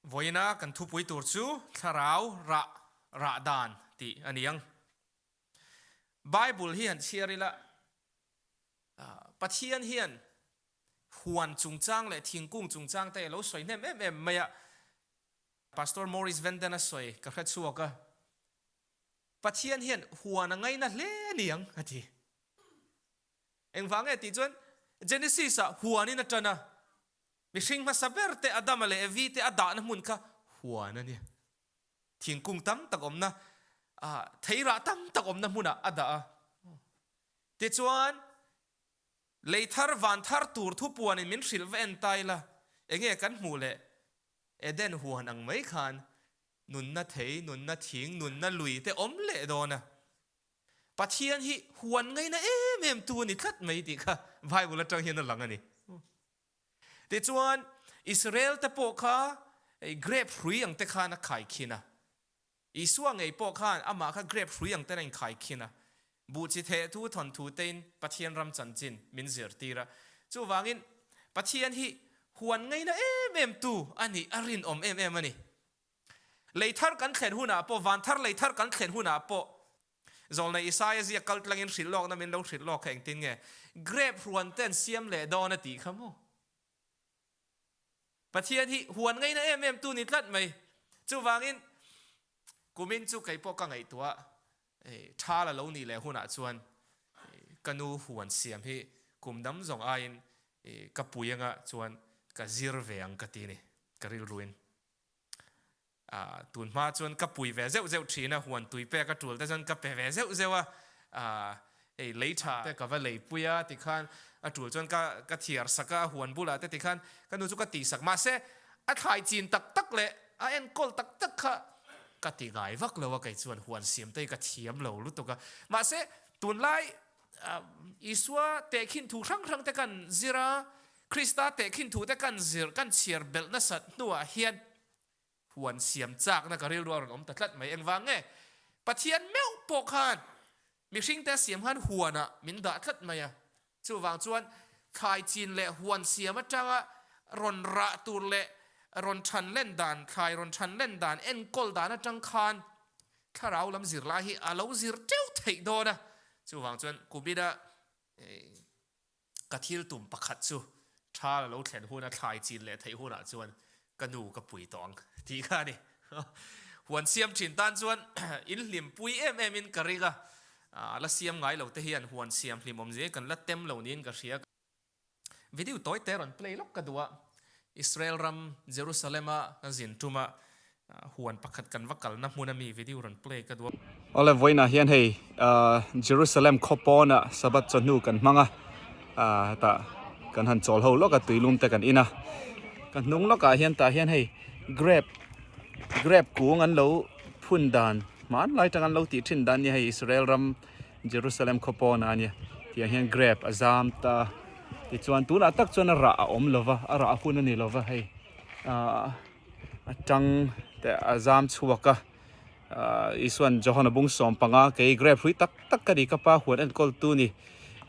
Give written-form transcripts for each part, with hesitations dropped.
Vawiina kan thupui tur chu Thlarau rah rah dan tih a ni ang. Bible hi han chhiar ila, Pathian hian huan chungchang leh thingkung chungchang te a lo sawi hnem em em mai a. Pastor Maurice Venden a sawi ka hre chhuak a, Pathian hian huan a ngaina hle a ni ang a ti. Engvang nge tih chuan Genesis ah huanin a tan a, mihring hmasa ber te Adama leh Evi te a dahna hmun kha huan a nia. Thingkung tam tak awmna, theirah tam tak awmna hmunah a dah a. Tichuan, lei thar van thar tur thupuanin min hrilh va en ta ila, enge kan hmuh leh Eden huan ang mai khan nunna thei, nunna thing, nunna lui te awm leh dawn a. Pathian hi huan ngaina em em tu a ni tlat mai tih kha Bible atang hian a lang a ni. Tichuan, Israel te pawh kha grape hrui ang te khan a khaikhin a. Isua ngei pawh khan amah kha grape hrui ang ten a inkhaikhin a. Buh chi theh thu thawnthu tein Pathian ram chanchin min zirtir a. Chuvangin, Pathian hi huan ngaina em em tu a nih a rinawm em em a ni. Lei thar kan thlen hunah pawh, van thar lei thar kan thlen hunah pawh, Zawlnei Isaia ziak kal tlangin hrilh lawkna min lo hrilh lawk kha engtin nge? Grape huan te an siam leh dawn a tih kha maw? Pathian hi huan ngaina em em tu ni tlat mai. Chuvangin kumin chu kei pawh ka ngaihtuah tha la lo nih leh hunah chuan ka nu huan siam hi kum dam zawng aiin ka pui anga chuan ka zir ve ang ka ti ni ka rilruin. Ah, tun hma chuan ka pui ve zeuh zeuh thin a, huan tui pek a tul te chuan ka pe ve zeuh zeuh a, ah, hei lei tha te ka va lei pui a tikhan a tul chuan ka ka thiar sak a, huan bulah te tikhan ka nu chu ka tih sak. Mahse, a thlai chin tak tak leh a enkawl tak tak kha ka ti ngai vak lo a, kei chuan huan siam te hi ka thiam lo lutuk a. Mahse, tunlai Isua tehkhin thu hrang hrang te kan zir a, Krista tehkhin thu te kan zir, kan chhiar belh nasat hnuah hian huan siam chakna ka rilru a rawn awm ta tlat mai. Engvang nge? Pathian meuh pawh khan mihringte a siam khan huanah min dah tlat mai a. Chuvang chuan thlai chin leh huan siam atanga rawn rah tur leh rawn than len dan, thlai rawn than len dan, enkawl dan atang khan thlarau lam zirlai hi a lo zir teuh theih dawn a. Chuvang chuan kumina Ka thil tum pakhat chu tha la lo thlen huna thlai chin leh theih hunah chuan ka nu ka pui tawh ang tih kha a ni. Huan siam thin tan chuan in hlimpui em em in ka ring a, la siam ngai lo te hian huan siam hlim awm zia kan la tem lo niin ka hria. Video tawi te rawn play lawk ka duh a, Israel ram Jerusalem a ka zin tum a Huan pakhat kan va kalna hmun ami video rawn play ka duh a. Awle vawiinah hian hei Jerusalem khaw pawnah Sabbath chawhnu kan hmang a, hetah kan han chawl ho lawk a tuilum te kan in a, ka hnung lawkah hian tah hian hei grape grape kung an lo phun dan hmanlai tang an lo tih thin dan nia hei Israel ram Jerusalem khaw pawnah a nia tiang hian grape a zam ta tichuan tunah tak chuan a rah a awm lova a rah hun a ni lova hei ahh. A tang te a zam chhuak a ahh Isuan Johana bung 15 kei grape hrui tak tak ka ni ka pa huan enkawl tu ni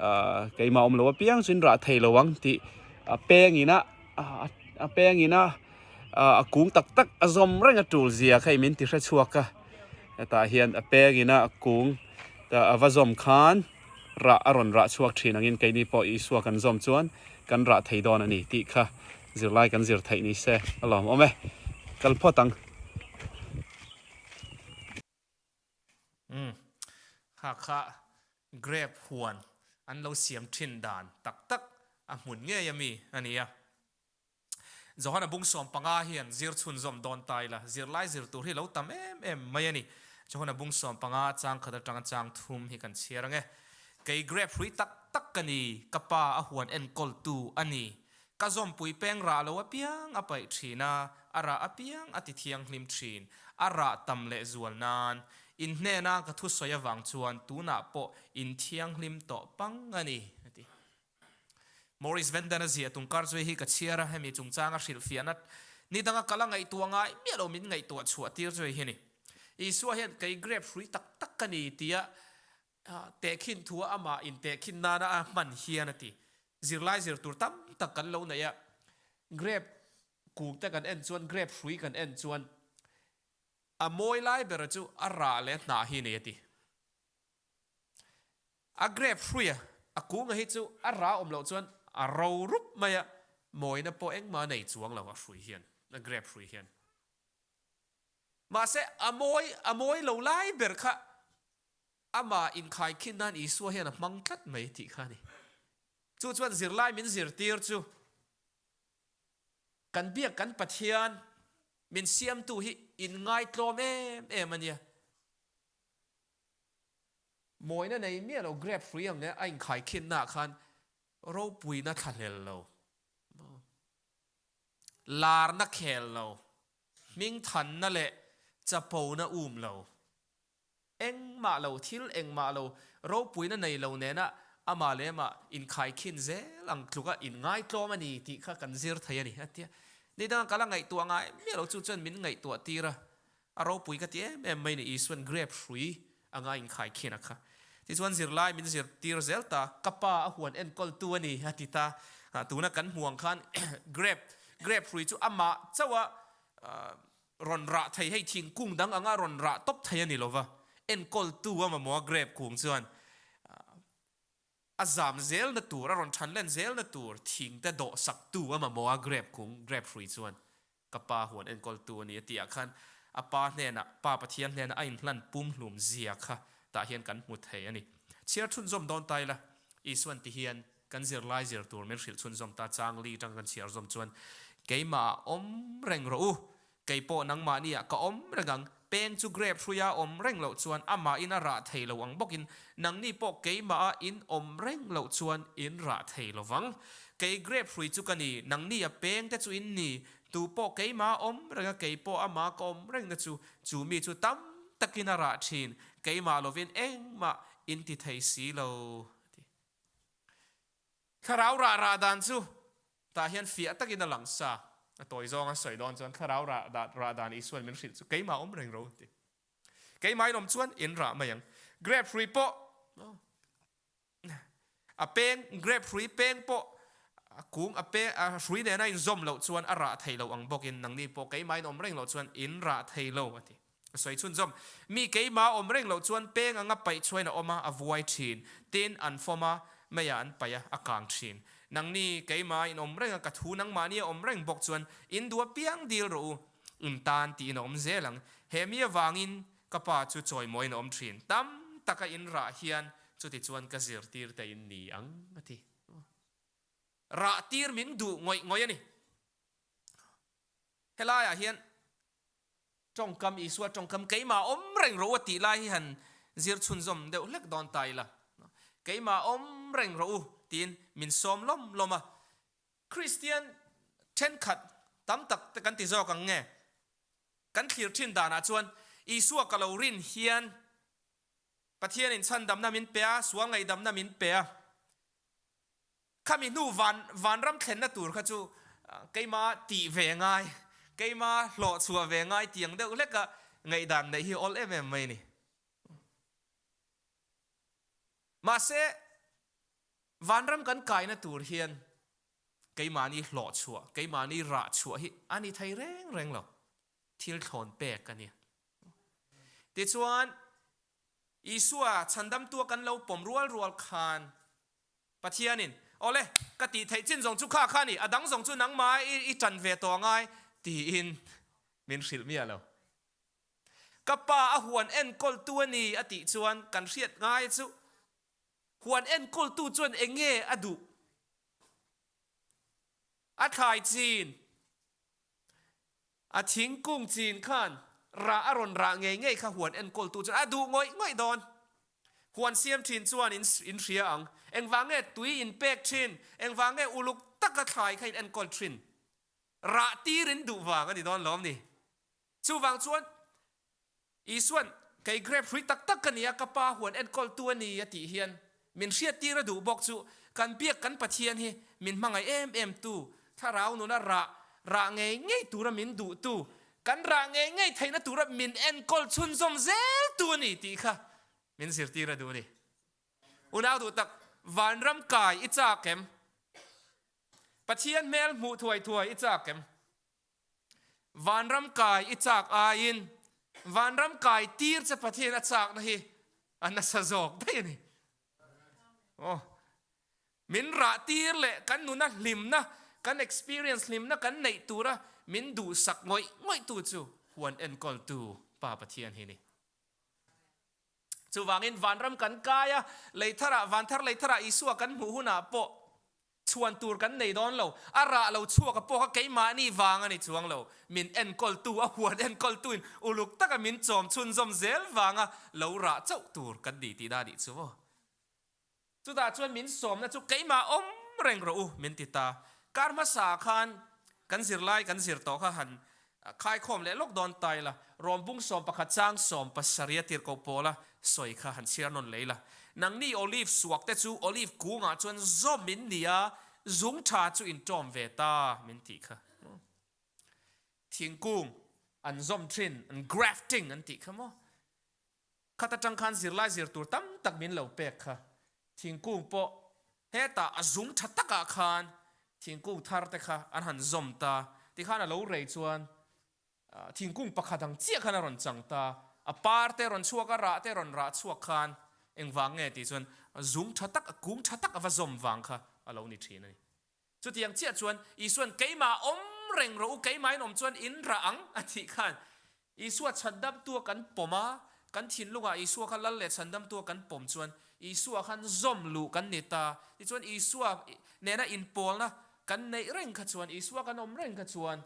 ahh keimah awm lo apiang chu in rah thei lo ang tih a peng ina a peng ina a kung tak tak a zawm reng a tul zia kha i min ti hre chhuak a hetah hian a peng ina a kung a va zawm khan rah a rawn rah chhuak thin angin keini pawh Isua kan zawm chuan kan rah thei dawn a ni tih kha Zirlai kan zir theih ni se a lawm awm e, kal phawt ang. Umm kha kha grape huan an lo siam thin dan tak tak a hmun ngei a mi a nia. Johana bung 15 hian zir chhunzawm dawn ta ila zirlai zir tur hi lo tam em em mai a ni. Johana bung 15 chang khat atanga chang thum hi kan chhiar ang e. Kei grape hrui tak tak ka ni, ka pa a huan enkawltu a ni. Ka zawmpui peng rah lo apiang a paih thin a, a rah apiang a ti thianghlim thin. A rah tam leh zual nan. In hnena ka thusawi avang chuan tunah pawh in thianghlim tawh pang a ni, a ti. Maurice Venden a ziah tungkar chu hi ka chhiar a, hemi chungchanga hrilhfiahna ni danga kal a ngaihtuah ngai miah lo min ngaihtuah chhuah tir chu hei hi a ni. Isua hian kei grape hrui tak tak ka ni tia Tehkhin thu a amah intehkhin nana a hman hian a ti. Zirlai zir tur tam tak kan lo neih a, grape Kung te kan en chuan, grape hrui kan en chuan a mawi lai bera chu a rah leh hnah hi nei a ti. A grape hruia a kunga hi chu a rah awm loh chuan a ro rup mai a, mawina pawh engmah a nei chuang lo a hrui hian, a grape hrui hian. Mahse a mawi, a mawi lo lai ber kha amah inkhaikhin nan Isua hian a hmang tlat mai tih kha a ni. Chu chuan zirlai min zirtir chu Kan biak kan Pathian min siamtu hi inngaitlawm em em a nia. Mawina nei miah lo grape hrui ang e a inkhaikhinnaah khan ropuina thlahlel lo, larna khel lo, hmingthanna leh chapona um lo. Engmah lo, thil engmah lo, ropuina nei lo nena amah leh amah inkhaikhin zel ang tluka inngaitlawm a ni tih kha kan zir thei a ni, a ti a. Ni danga ka la ngaihtuah ngai miah lo chu chuan min ngaihtuah tir a, a ropui ka ti em em mai ni, Isuan grape hrui anga inkhaikhin a kha. Tichuan zirlai min zir tir zel ta, ka pa a huan enkawltu a ni, a ti ta. Tuna kan hmuh ang khan grape, grape hrui chu amah chauha Rawn rah thei hei thingkung dang anga rawn rah tawp thei a ni lova, enkawltu a mamawh a grape kung chuan a zam zelna tur, a rawn than len zelna tur thing te dawh saktu a mamawh a grape kung, grape hrui chuan ka pa huan enkawltu a ni a tih ah khan a pa hnenah, Pa Pathian hnenah a inhlan pumhlum zia kha tah hian kan hmu thei a ni. Chhiar chhunzawm dawn ta ila, Isuan ti hian Kan zirlai zir tur min hrilh chhunzawm ta chang li tang kan chhiar zawm chuan keimah ah awm reng rawh u, kei pawh nangmahni ah ka awm reng ang, peng chu grape hruia awm reng loh chuan amahin a rah thei lo ang bawkin nangni pawh keimah ah in awm reng loh chuan in rah thei lo vang. Kei grape hrui chu ka ni, nangni a peng te chu in ni, tu pawh keimah ah awm reng a kei pawh amah ka awm reng na chu, chu mi chu tam takin a rah thin, keimah lovin engmah in ti thei si lo, a ti. Thlarau rah rah dan chu tah hian fiah takin a lang sa. A tawi zawnga sawi dawn chuan thlarau rah rah dan Isua'n min hrilh chu keimah awm reng ro ti. Keimah in awm chuan in rah mai ang. Grape hrui pawh a peng grape hrui peng pawh a kung a peng a hrui nena inzawm loh chuan a rah thei lo ang bawkin nangni pawh keimah in awm reng loh chuan in rah thei lo a ti. A sawi chhunzawm, Mi keimah awm reng loh chuan peng anga paih chhuain a awm a, a vuai thin. Tin, an fawm a, meiah an paih a, a kang thin. Nangni, keimah in awm reng a, ka thu nangmahni a awm reng bawk chuan in duh apiang dil rawh u, in tan tiin a awm zel ang. He mi avangin ka pa chu chawimawiin a awm thin. Tam taka in rah hian chuti chuan ka zirtir te in ni ang, a ti. Rah tir min duh ngawih ngawih a ni. Helaiah hian Tawngkam, Isua tawngkam keimah awm reng rawh u a tih lai hi han zir chhunzawm deuh hlek dawn ta ila. Keimah awm reng rawh u tiin min sawm lawm lawm a. Kristian thenkhat tam tak te kan ti zawk ang nge? Kan thlir thin danah chuan Isua ka lo rin hian Pathianin chhandamna min pe a, sual ngaihdamna min pe a. Khami hnu van vanram thlenna tur kha chu keima tih ve ngai, keima hlawh chhuah ve ngai tiang deuh hleka ngaihdan neih hi awl em em mai a ni. Mahse, vanram kan kaina tur hian keimahni hlawh chhuah, keimahni rah chhuah hi a ni thei reng reng lo, thil thlawn pek a nia. Tichuan, Isua chhandamtua kan lo pawm rual rual khan Pathianin, Awle, ka tih theih chin zawng chu kha kha a ni, a dang zawng chu nangmah i ṭan ve tawh angai, tiin min hrilh miah lo. Ka pa a huan enkawltu a ni a tih chuan kan hriat ngai chu huan enkawltu chuan eng nge a duh? A thlai chin. A thingkung chin khan rah a rawn rah ngei ngei kha huan enkawltu chuan a duh ngawih ngawih dawn. Huan siam thin chuan in in hria ang. Engvang nge tui in pek thin? Engvang nge uluk taka thlai kha in enkawl thin? Rah tir in duh vang a ni dawn lawm ni? Chuvang chuan Isuan, Kei grape hrui tak tak ka ni a, ka Pa huan enkawltu a ni, a tih hian min hriattir a duh bawk chu kan biak kan Pathian hi min hmangaih em em tu, thlarau nuna rah rah ngei ngei tura min duhtu, kan rah ngei ngei theihna tura min enkawl chhunzawm zel tu a ni tih kha min zirtir a duh a ni. Unau duh tak, vanram kai i chak em? Pathian hmel hmuh thuai thuai i chak em? Vanram kai i chak aiin vanram kai tir che Pathian a chakna hi a nasa zawk daih a ni. Aw. Min rah tir leh kan nuna hlimna, kan experience hlimna kan neih tura min duhsak ngawih ngawih tu chu huan enkawltu Pa Pathian hi ni. Chuvangin vanram kan kai a, lei tharah, van thar lei tharah Isua kan hmuh hunah pawh chhuan tur kan nei dawn lo. A rah lo chhuak a pawh kha keimahni vang a ni chuang lo. Min enkawltu, a huan enkawltuin uluk taka min chawm chhunzawm zel vanga lo rah chauh tur kan ni tihna a nih chu maw? Chutah chuan min sawmna chu keimah awm reng rawh u min ti ta. Kar hmasa khan kan zirlai kan zir tawh kha han khaikhawm leh lawk dawn ta ila, Rawmbung 11 chang 70 a tirhkoh pawla sawi kha han chhiar nawn leh ila. Nangni olive suak te chu olive kungah chuan zawm in ni a, zung tha chu in tawm ve ta min tih kha. Thingkung an zawm thin, an grafting an tih kha maw? Khat atang khan zirlai zir tur tam tak min lo pek kha. Thingkung pawh hetah a zung tha takah khan thingkung thar te kha an han zawm ta. Tikhan a lo rei chuan thingkung pakhat ang chiah khan a rawn chang ta. A par te rawn chhuak a, rah te rawn rah chhuak khan engvang nge tih chuan zung tha tak, kung tha tak a va zawm vang kha a lo ni thin a ni. Chutiang chiah chuan Isua'n keimah awm reng rawh u, keimahin awm chuan in rah ang a tih khan Isua chhandamtua kan pawm a, kan thinlungah Isua kha lal leh chhandamtua kan pawm chuan Isua khan zawm luh kan ni ta. Tichuan Isua nena inpawlna kan neih reng kha chuan, Isua kan awm reng kha chuan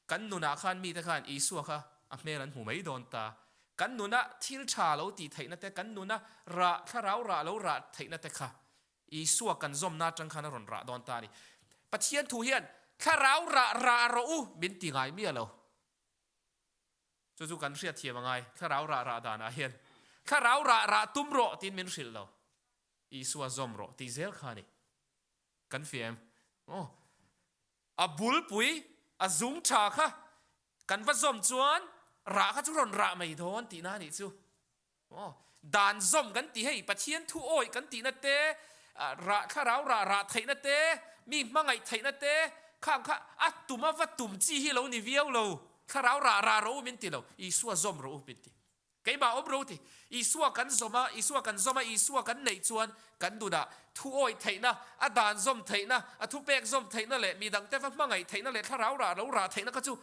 Kan nunah khan mite khan Isua kha a hmel an hmu mai dawn ta. Kan nuna thil tha lo tih theihna te, kan nuna rah, thlarau rah lo rah theihna te kha Isua kan zawmna atang khan a rawn rah dawn ta a ni. Pathian thu hian thlarau rah rah rawh u min ti ngai miah lo. Chu chu kan hriatthiam a ngai, thlarau rah rah danah hian thlarau rah rah tum rawh tiin min hrilh lo. Isua zawm rawh tih zel kha a ni. Kan fiah em? Aw. A bulpui, a zung tha kha kan va zawm chuan rah kha chu rawn rah mai dawn tihna a nih chu. Aw, dan zawm kan tih hei, Pathian thu awih kan tihna te, rah thlarau rah rah theihna te, mi hmangaih theihna te, khang kha a tum a va tum chi hi lo ni viau lo. Thlarau rah rah rawh u min ti lo, Isua zawm rawh u min ti. Keimah awm ro ti. Isua kan zawm a, Isua kan zawm a, Isua kan neih chuan kan nunah thu awih theihna, a dan zawm theihna, a thupek zawm theihna leh mi dangte va hmangaih theihna leh thlarau rah lo rah theihna kha chu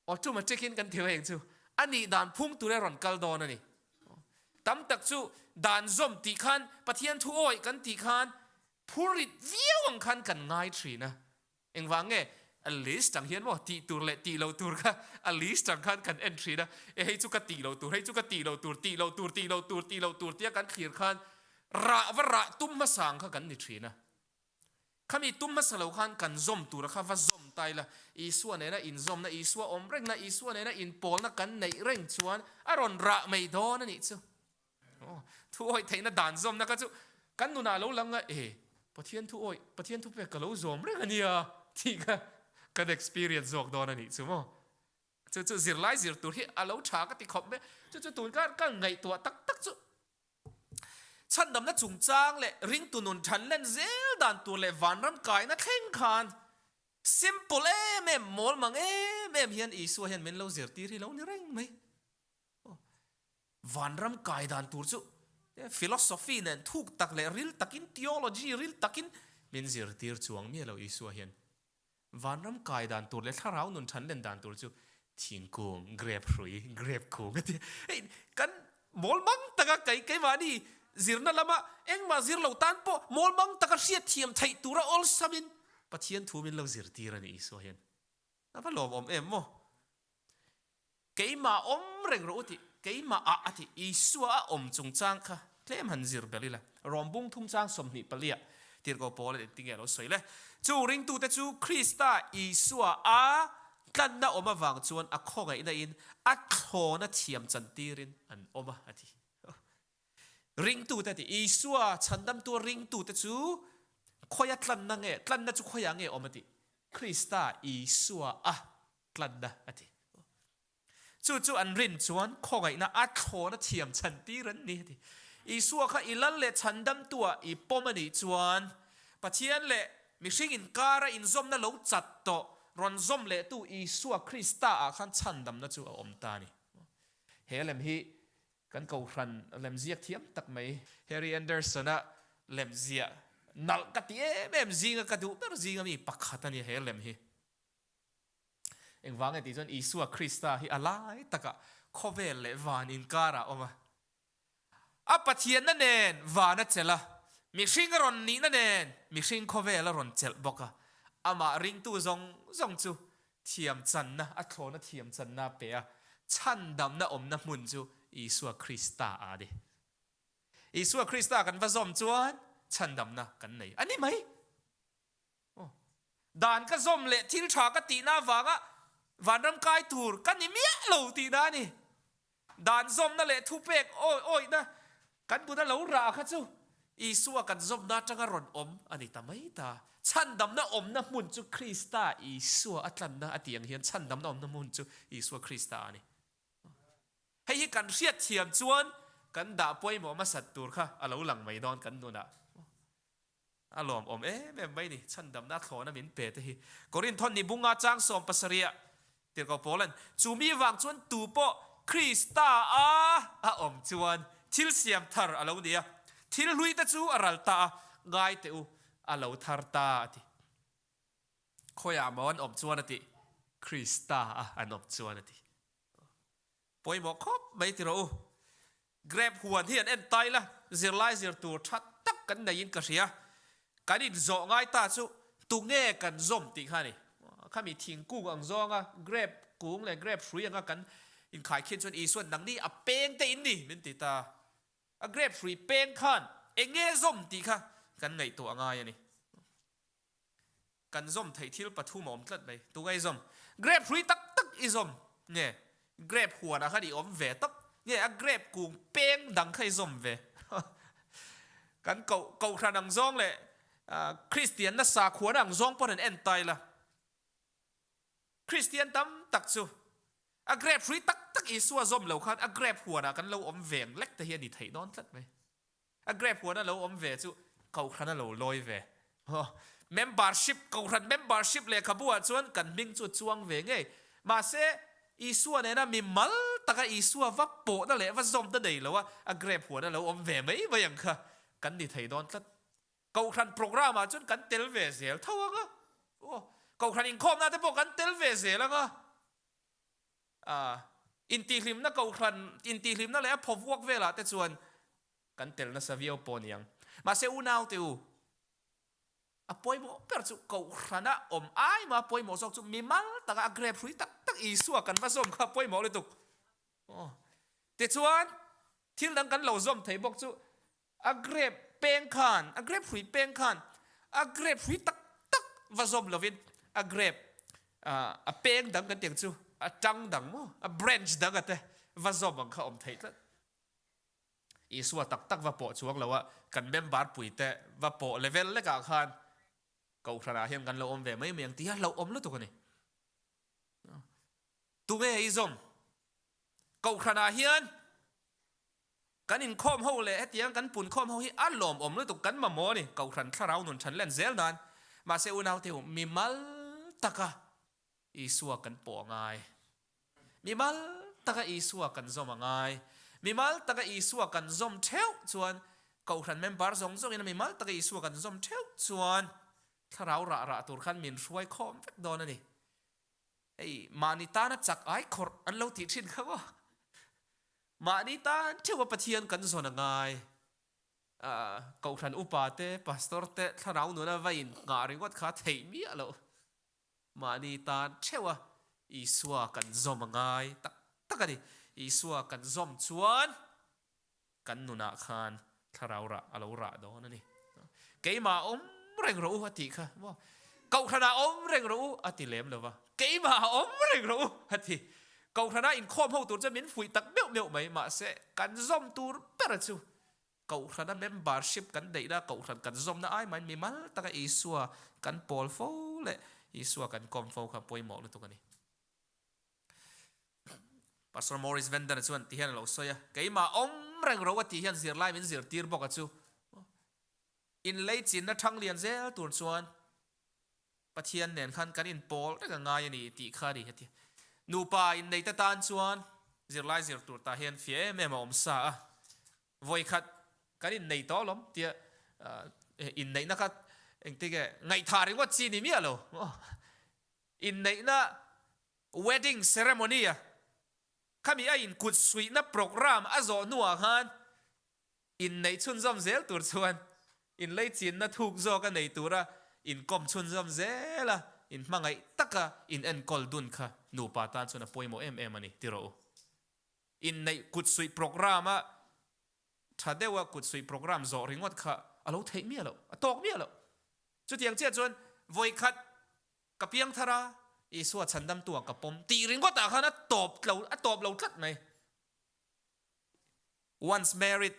automatic in kan ti mai ang chu. A nih dan phung tura rawn kal dawn a ni. Tam tak chu dan zawm tih khan, Pathian thu awih kan tih khan phurit viau ang khan kan ngai thin a. Engvang nge a list ang hian maw tih tur leh tih loh tur kha a list ang khan kan en thin a, e hei chu ka tih loh tur, hei chu ka tih loh tur, tih loh tur, tih loh tur, tih loh tur tia kan thlir khan rah va rah tum hmasa ang kha kan ni thin a. Khami tum hmasa lo khan kan zawm tura kha va zawm ta ila, Isua nena inzawmna, Isua awm rengna, Isua nena inpawlna kan neih reng chuan a rawn rah mai dawn a nih chu. Aw, thu awih theihna dan zawmna kha chu kan nunah lo lang a, e, Pathian thu awih, Pathian thu pek ka lo zawm reng a nia tih kha kan experience zawk dawn a nih chu maw. Chu chu zirlai zir tur hi a lo tha ka ti khawp mai. Chu chu tun khan ka ngaihtuah tak tak chu chhandamna chungchang leh ringtu nun than len zel dan tur leh vanram kaina thleng khan simple em em, mawl mang em em hian Isua hian min lo zirtir hi lo ni reng mai. Vanram kai dan tur chu philosophy nen thuk tak leh ril takin, theology ril takin min zirtir chuang miah lo Isua hian. Vanram kai dan tur leh thlarau nun than len dan tur chu thingkung, grape hrui, grape kung a ti. Hei kan mawl mang taka kei keimahni zirna lama engmah zir lo tan pawh mawl mang taka hriatthiam theih tura awlsamin Pathian thu min lo zirtir a ni Isua hian. A va lawmawm em maw? Keimah awm reng rawh u tih, keimah ah a tih, Isua a awm chungchang kha tlem han zir belh ila. Rom bung thum chang 20 paliah Tirhkoh Paul a engtinge a lo sawi le? Chu ringtute chu Krista Isua a tlanna awm avang chuan a khawngaihna in a thlawna thiam chantirin an awm a, a ti. Ringtute tih, Isua chhandamtu ringtute chu khawia tlanna nge, tlanna chu khawiah nge awm a tih? Krista Isua a tlanna a ti. Chu chu an rin chuan khawngaihna a thlawna thiam chhantir an ni a ti. Isua kha i lal leh chhandamtua i pawm a nih chuan Pathian leh mihring inkara inzawmna lo chat tawh. rawn zawm lehtu Isua Krista ah khan chhandamna chu a awm ta a ni. He lem hi kan kohhran lemziak thiam tak mai Harry Anderson-a lemziah nalh ka ti em em zinga ka duh ber zinga mi pakhat a ni he lem hi. Engvang nge tih chuan Isua Krista hi a lai takah khawvel leh van inkarah a awm a. A Pathianna nen van a chelh a, mihring a rawn nihna nen mihring khawvel a rawn chelh bawk a. Amah ringtu zawng zawng chu thiam channa, a thlawna thiam channa a pe a, chhandamna awmna hmun chu Isua Krista a ni. Isua Krista kan va zawm chuan chhandamna kan nei a ni mai. Aw. Dan ka zawm leh thil tha ka tihna avanga vanram kai tur ka ni miah lo tihna a ni. Dan zawmna leh thupek awi awihna kan buna lo rah kha chu Isua kan zawmna atanga rawn awm a ni ta mai ta. Chhandamna awmna hmun chu Krista Isua a tlanna a tih ang hian chhandamna awmna hmun chu Isua Krista a ni. Hei hi kan hriatthiam chuan kan dah pawimawh hmasat tur kha a lo lang mai dawn kan nunah. A lawmawm em em mai ni, chhandamna thlawhna min pe te hi. Korinthon ni bunga chang 70ah Tirhkoh Paula'n, Chu mi vang chuan tu pawh Krista a a awm chuan thil siam thar a lo ni a, thil hlui te chu a ral ta a, ngai teh u, a lo thar ta a ti. Khawiah maw an awm chuan a ti? Krista a an awm chuan a ti. Pawimawh khawp mai ti rawh u. Grape huan hi an en tai la, zirlai zir tur tha tak kan neiin ka hria. Kan inzawh ngai ta chu tunge kan zawm tih kha a ni. Khami thingkung ang zawnga grape kung leh grape hrui anga kan inkhaikhin chuan Isua'n nangni a peng te in ni min ti ta. A grape hrui peng khan eng nge zawm tih kha kan ngaihtuah ngai a ni. Kan zawm theih thil pathum a awm tlat mai. Tunga i zawm? Grape hrui tak tak i zawm nge? Grape huanah khan i awm ve tawp nge? A grape kung peng dang kha i zawm ve? Kan koh kohhran ang zawng leh Kristianna sakhuana ang zawng pawn an en ta ila. Kristian tam tak chu a grape hrui tak tak Isua zawm lo khan a grape huanah kan lo awm veng lek te hi a ni theih dawn tlat mai. A grape huan a lo awm ve chu Kohhran a lo lawi ve. Membership, Kohhran membership lehkhabu ah chuan kan hming chu a chuang ve ngei. Mahse, Isua nena mi mal taka Isua va pawhna leh va zawmna nei lo a, a grape huan a lo awm ve mai mai ang kha kan ni thei dawn tlat. Kohhran programme ah chuan kan tel ve zel tho ang a. Aw, Kohhran inkhawmna te pawh kan tel ve zel ang a. A, intihhlimna kohhran, intihhlimna leh a phawvuak velah te chuan kan tel nasa viau pawh a ni ang. Mahse unaute u, a pawimawh ber chu kohhrana awm ai mah a pawimawh zawk chu mimal taka a grep hrui tak tak Isua kan va zawm kha a pawimawh lutuk. Aw, tichuan thil dang kan lo zawm thei bawk chu A grape peng khan, a grape hrui peng khan, a grape hrui tak tak va zawm lovin a grape a peng dang kan tih ang chu, a tang dang maw, a branch dang a te va zawm ang kha awm theih tlat. Isua tak tak va pawh chuang lo a, kan member pui te va pawh level lekah khan Kohhranah hian kan lo awm ve mai mai ang tih hi a hlauhawm lutuk a ni. Tunge i zawm? Kohhranah hian Kan inkhawm ho leh hetiang kan punkhawm ho hi a lawmawm lutuk kan mamawh a ni, Kohhran thlarau nun than len zel nan. Mahse unaute hu mimal taka Isua kan pawh a ngai. Mimal taka Isua kan zawm a ngai. Mimal taka Isua kan zawm theuh chuan Kohhran member zawng zawngin a mimal taka Isua kan zawm theuh chuan thlarau rah rah tur khan min hruai khawm vek dawn a ni. Hei mahni tana chak ai khawrh an lo tih thin kha maw? Mahni tan theuha Pathian kan zawn a ngai. Kohhran upa te, pastor te thlarau nuna va in nghah ringawt kha theih miah loh. Mahni tan theuha Isua kan zawm a ngai tak tak a ni. Isua kan zawm chuan Kan nunah khan thlarau rah a lo rah dawn a ni. Keimah awm reng rawh u a tih kha maw? Kohhranah awm reng rawh u a ti lem lo va. Keimah awm reng rawh u a ti. Kohhranah inkhawm ho tur chuan min fuih tak meuh meuh mai. Mahse, kan zawm tur ber chu Kohhrana membership kan neihna, Kohhran kan zawmna ai main mimal taka Isua kan pawl fo leh Isua kan kawm fo kha pawimawh lutuk a ni. Pastor Maurice Vender chuan ti hian a lo sawi a, Keimah awm reng ro a tih hian zirlai min zirtir bawk a chu. Inlei chinna thang lian zel tur chuan Pathian nen khan kan inpawl reng a ngai a ni tih kha a ni heti. Nupa inneite tan chuan zirlai zir tur tah hian fiah em em a awm sa a. Vawikhat kan innei tawh alawm tia inneihna kha engtinge ngaihthah ringawt chi ni miah lo. Inneihna wedding ceremony a khami a inkut suihna programme a zawh hnuah khan Inneih chhunzawm zel tur chuan inleichinna thuk zawk a nei tura inkawm chhunzawm zel a, inhmangaih taka inenkawl dun kha nupa tan chuan a pawimawh em em a ni, ti rawh u. Inneih kutsuih programme a tha deuha kutsuih programme zawh ringawt kha a lo theih miah loh, a tawk miah loh. Chutiang chiah chuan vawikhat ka piang thar a, Isua chhandamtu ah ka pawm tih ringawtah khan a tawp tlo, a tawp lo tlat mai. Once married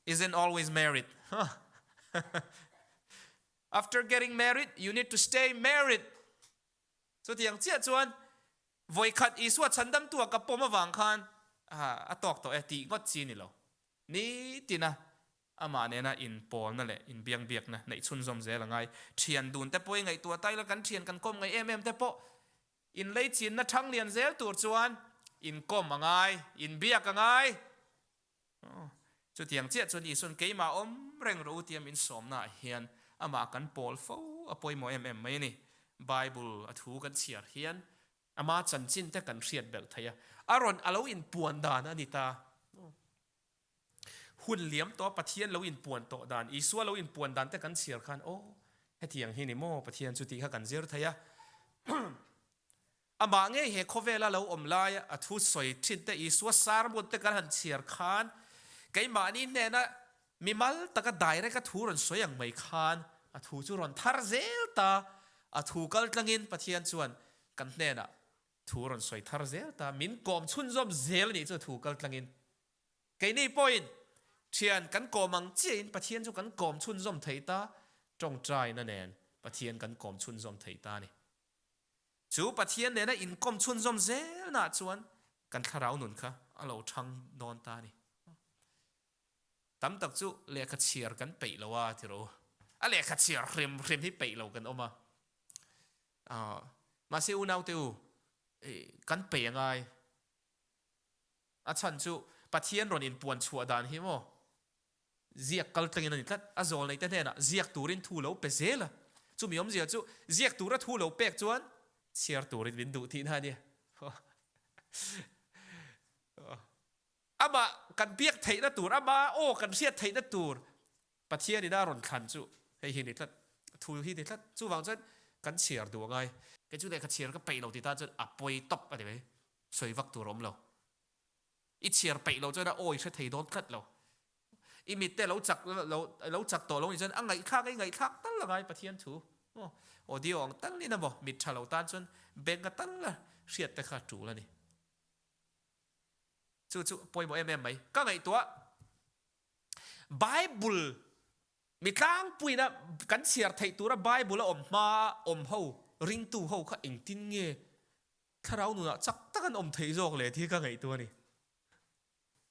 isn't always married. After getting married, you need to stay married. Chutiang chiah chuan vawikhat Isua chhandamtu a ka pawm avang khan a tawk tawh e tih ngawt chi ni lo. Nitina amah nena inpawlna leh inbiangbiakna neih chhunzawm zel a ngai. Thian dun te pawh i ngaihtuah ta ila kan thian kan kawm ngaih em em te pawh Inleichinna thang lian zel tur chuan inkawm a ngai, inbiak a ngai. Chutiang chiah chuan Isuan keimah awm reng rawh u tia min sawmnaah hian amah kan pawl fo a pawimawh em em mai a ni. Bible a thu kan chhiar hian ama chanchin te kan hriat belh thei a, a rawn a lo inpuan dan a ni ta. Hun liam tawh a Pathian lo inpuan tawh dan, Isua lo inpuan dan te kan chhiar khan aw hetiang hi ni maw Pathian chu tih kha kan zir thei a. Amah ngei he khawvela lo awm laia a thu sawi thin te Isua sermon te kan han chhiar khan keimahni hnena mimal taka direct a thu rawn sawi ang mai khan a thu chu rawn thar zel ta, a thu kal tlangin Pathian chuan kan hnenah thu rawn sawi thar zel ta, min kawm chhunzawm zel a nih chu a thu kal tlangin. Keini pawhin thian kan kawm ang chiahin Pathian chu kan kawm chhunzawm thei ta, tawngtaina nen Pathian kan kawm chhunzawm thei ta a ni. Chu Pathian nena inkawm chhunzawm zelnaah chuan kan thlarau nun kha a lo thang dawn ta a ni. Tam tak chu lehkha chhiar kan peih lo a ti rawh u. A lehkha chhiar hrim hrim hi peih lo kan awm a. Mahse unaute u, kan peih a ngai. A chhan chu Pathian rawn inpuan chhuah dan hi maw ziak kal tlangin a ni tlat. A zawlneite hnenah ziak turin thu lo pe zel a. Chumi awmzia chu ziak tura thu lo pek chuan chhiar turin min duh tihna a nia. Amah kan biak theihna tur, ama aw kan hriat theihna tur Pathian ina rawn thlan chu hei hi ni tlat, thu hi ni tlat. Chuvang chuan kan chhiar duh angai. Kei chu lehkha chhiar ka peih lo ti tan chuan a pawi tawp a ni mai. Sawi vak tur a awm lo. I chhiar peih lo chuan a awi hre thei dawn tlat lo. I mitte lo chak lo lo chak tawh lo nih chuan a ngaihthlak a i ngaihthlak tal angai Pathian thu. Aw audio ang tal in emaw mit tha lo tan chuan beng a tal a hriat te kha tul a ni. Chu chu pawimawh em em mai. Ka ngaihtuah Bible mi tlangpuina kan chhiar theih tura Bible a awm hma awm ho ringtu ho kha engtin nge thlarau nunah chak tak an awm theih zawk le tih ka ngaihtuah a ni.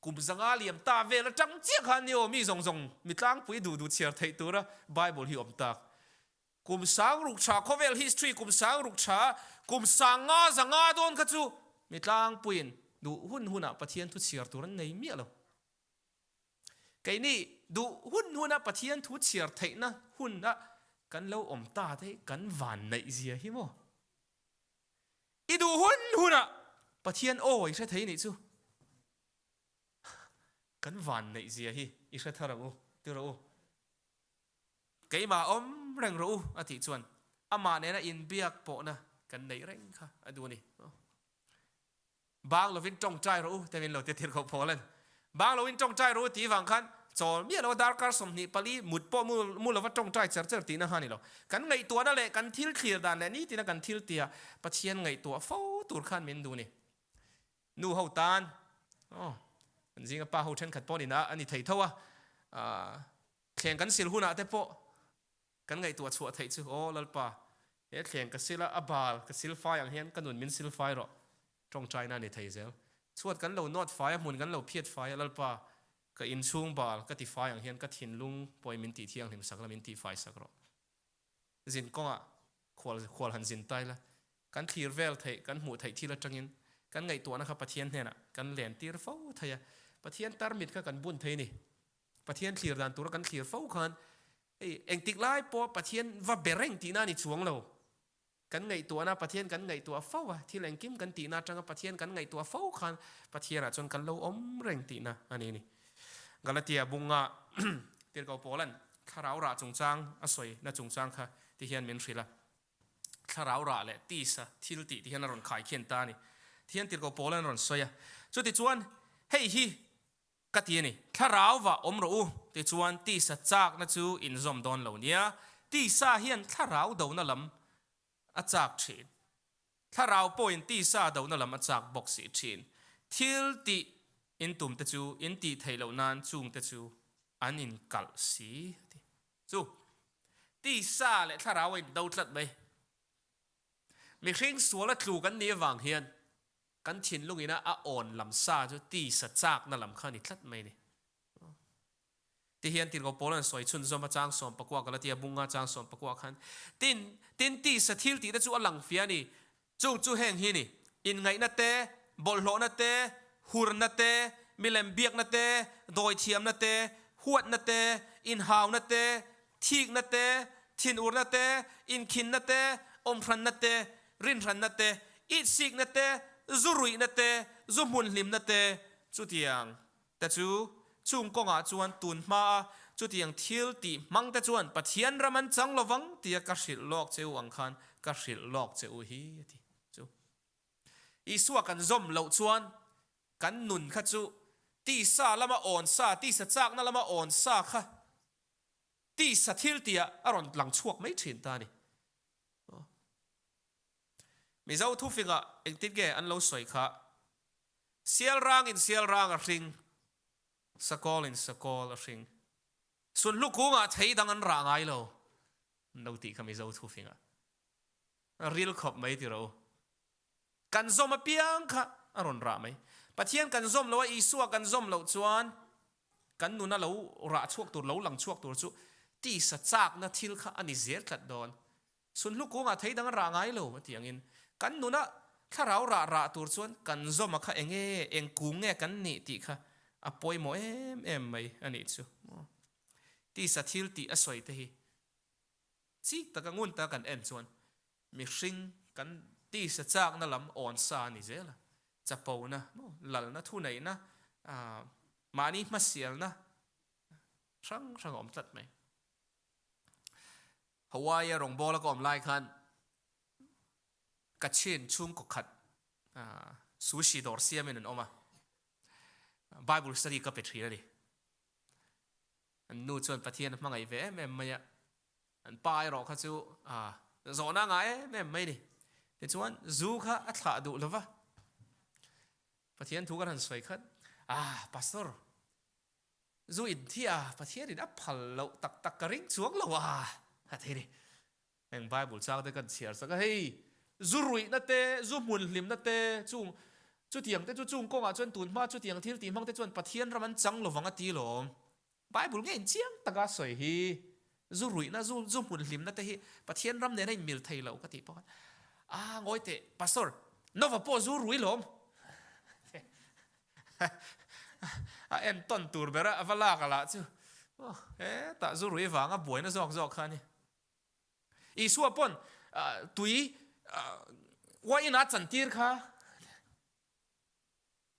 Kum zanga liam ta vel atang chiah khan ni aw mi zawng zawng mi tlangpui duh duh chhiar theih tura Bible hi awm tak. Kum sang ruk tha khawvel history kum sang ruk tha kum sang nga zanga dawn kha chu mi tlangpuiin duh hun hunah Pathian thu chhiar tur an nei miah lo. Keini duh hun huna Pathian thu chhiar theihna huna kan lo awm ta te hi kan van neih zia hi maw? I duh hun huna Pathian aw i hre thei nih chu kan van neih zia hi i hre thar ang u, ti rawh u. Keimah awm reng rawh u a tih chuan amah nena inbiak pawhna kan neih reng kha a duh a ni. Bang lovin tawngtai rawh u, te min lo ti tir khawp phawl a ni. Bang lovin tawngtai rawh u tih vang khan chawl miah lova darkar 24 mut pawh mu lova tawngtai cher cher tihna kha a ni lo. Kan ngaihtuahna leh kan thil thlir dan leh nitina kan thil tia Pathian ngaihtuah fo tur khan min duh a ni. Nu ho tan, aw, kan zinga pa ho thenkhat pawh nina a ni thei tho a, thleng kan sil hunah te pawh Kan ngaihtuah chhuah theih chu, Aw Lalpa, he thleng ka sil a, a bal ka sil fai ang hian ka nun min sil fai rawh. Tawngtaina a ni thei zel. Chhuat kan lo nawt fai a, hmun kan lo phiat fai a, Lalpa, ka inchhung bal ka ti fai ang hian ka thinlung pawhin min tih thianghlim sak la, min tih fai sak rawh. Zin kawngah. khual khual han zin ta ila, kan thlir vel theih, kan hmuh theih thil atangin kan ngaihtuahna kha Pathian hnenah kan len tir fo thei a, Pathian tarmit kha kan bun thei a ni. Pathian thlir dan tura kan thlir fo khan hei engtik lai pawh Pathian va be reng tihna a ni chuang lo. Kan ngaihtuahna Pathian kan ngaihtuah fo a, thil engkim kan tihna atanga Pathian kan ngaihtuah fo khan Pathianah chuan kan lo awm reng tihna a ni a ni. Galatia bunga Tirhkoh Paula'n thlarau rah chungchang a sawi na chungchang kha ti hian min hrilh a. Thlarau rah leh tisa thil tih ti hian a rawn khai khian ta a ni. Ti hian Tirhkoh Paula'n a rawn sawi a. Chutichuan hei hi Ka ti a ni, Thlarau vah awm rawh u, tichuan tisa chakna chu in zawm dawn lo nia. Tisa hian thlarau dona lam a chak thin. Thlarau pawhin tisa dona lam a chak bawk si thin. Thil tih in tum te chu in tih theih loh nan chung te chu an in kalh si a ti. Chu tisa leh thlarau a in do tlat mai. Mihring suala tlu kan nih avang hian Kan thinlungina a awn lam sa chu tisa chakna lam kha a ni tlat mai a ni. Tihian Tirhkoh Paul an sawi chhunzawm a chang sawmpakua Galatia bunga chang sawmpakua khan, Tin, tin tisa thil tihte chu a lang fia a ni. Chung chu heng hi a ni, inngaihna te, bawlhhlawhna te, hurna te, milem biakna te, dawithiamna te, huatna te, inhauna te, thikna te, thinurna te, inkhinna te, awmhranna te, rinhranna te, itsikna te, zu ruihna te, zu hmun hlimna te, chutiang te chu chung kawngah chuan tun hmaa chutiang thil tih hmang te chuan Pathian ram an chang lovang tia ka hrilh lawk che u ang khan ka hrilh lawk che u hi a ti chu. Isua kan zawm loh chuan kan nun kha chu tisa lama awn sa, tisa chakna lama awn sa kha Tisa thil tihah a rawn lang chhuak mai thin ta a ni. Mizo thufingah engtin nge an lo sawi kha? Sial rangin sial rang a hring, sakawlin sakawl a hring. Sunhlu kungah thei dang an rah ngai lo an lo tih kha Mizo thufingah. A ril khawp mai ti rawh u. Kan zawm apiang kha a rawn rah mai. Pathian kan zawm loh a, Isua kan zawm loh chuan kan nuna lo rah chhuak tur, lo lang chhuak tur chu tisa chakna thil kha a ni zel tlat dawn. Sunhlu kungah thei dang a rah ngai lo a tih angin kan nuna thlarau rah rah tur chuan kan zawm a kha eng nge, eng kung nge kan nih tih kha a pawimawh em em mai a nih chu. Tisa thil tih a sawi te hi chik taka ngun taka kan en chuan Mihring kan tisa chakna lam awn sa a ni zel a, chapona, lalna, thuneihna, mahni hmasialna hrang hrang a awm tlat mai. Hawaii-a rawngbawla ka awm lai khan Kachin chhungkaw khat sushi dawr siamin an awm a, Bible study ka pe thin a ni. An nu chuan Pathian a hmangaih ve em em mai a, An pa erawh kha chu zawhna a ngah em em mai ni. Tichuan zu kha a thlah duh lo va. Pathian thu kan han sawi khat, Ah, Pastor, zu in thi a, Pathian in a phal loh tak tak ka ring chuang lo a, a ti ni. Heng Bible chang te kan chhiar sak a, hei zu ruihna te, zu hmun hlimna te, chung chutiang te chu chung kawngah chuan tun hma chutiang thil tih hmang te chuan Pathian ram an chang lovang a ti lawm. Bible nge in chiang taka sawi hi zu ruihna, zu zu hmun hlimna te hi Pathian ram nena in mil thei lo ka tih pawh khan ah ngawi teh Pastor Nova pawh zu rui lawm a en tawn tur ber a a va lak a lah chu hetah zu rui vanga buaina zawk zawk kha a ni. Isua pawn tui uain a chantir kha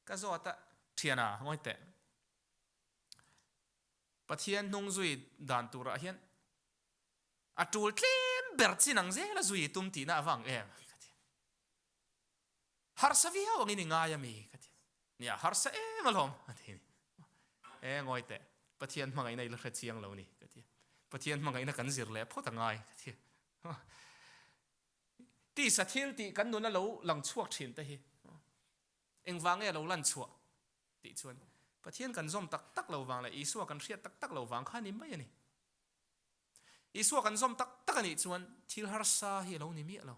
ka zawt a thiana ngawi teh. Pathian hnung zui dan turah hian a tul tlem ber chin ang zela zui tum tihna a vang em? Ka ti. Harsa viau angin i ngai a mi? Ka ti. Nia, harsa em alawm a ti ni. E, ngawi teh, Pathian hmangaihna i la hre chiang lo ni, ka ti. Pathian hmangaihna kan zir leh phawt a ngai, ka ti. Tisa thil tih kan nuna lo lang chhuak thin te hi engvang nge a lo lan chhuah? Tih chuan Pathian kan zawm tak tak lo vang leh Isua kan hriat tak tak lo vang kha a ni mai a ni. Isua kan zawm tak tak a nih chuan thil harsa hi a lo ni miah lo.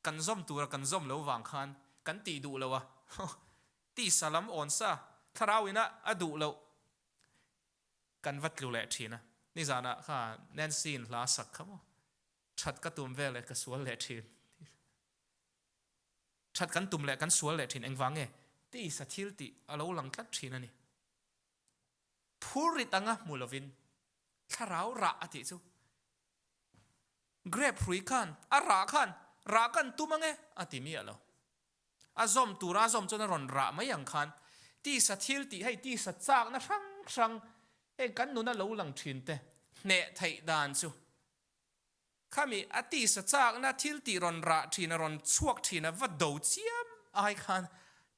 Kan zawm tura kan zawm lo vang khan kan tih duh lo a, tisa lam awn sa, thlarau ina a duh loh kan va tlu leh thin a. Nizanah kha Nancy-in hla a sak kha maw? That ka tum vel e, ka sual leh thin. That kan tum leh kan sual leh thin engvang nge? Tisa thil tih a lo lang tlat thin a ni. Phurrit anga hmu lovin thlarau rah a tih chu grape hrui khan a rah khan rah kan tum ange a ti miah lo. A zawm tura a zawm chuan a rawn rah mai ang khan tisa thil tih hei tisa chakna hrang hrang heng kan nuna lo lang thin te hneh theih dan chu Khami a tisa chakna thil tih rawn rah thin a rawn chhuak thin a va do chiam ai khan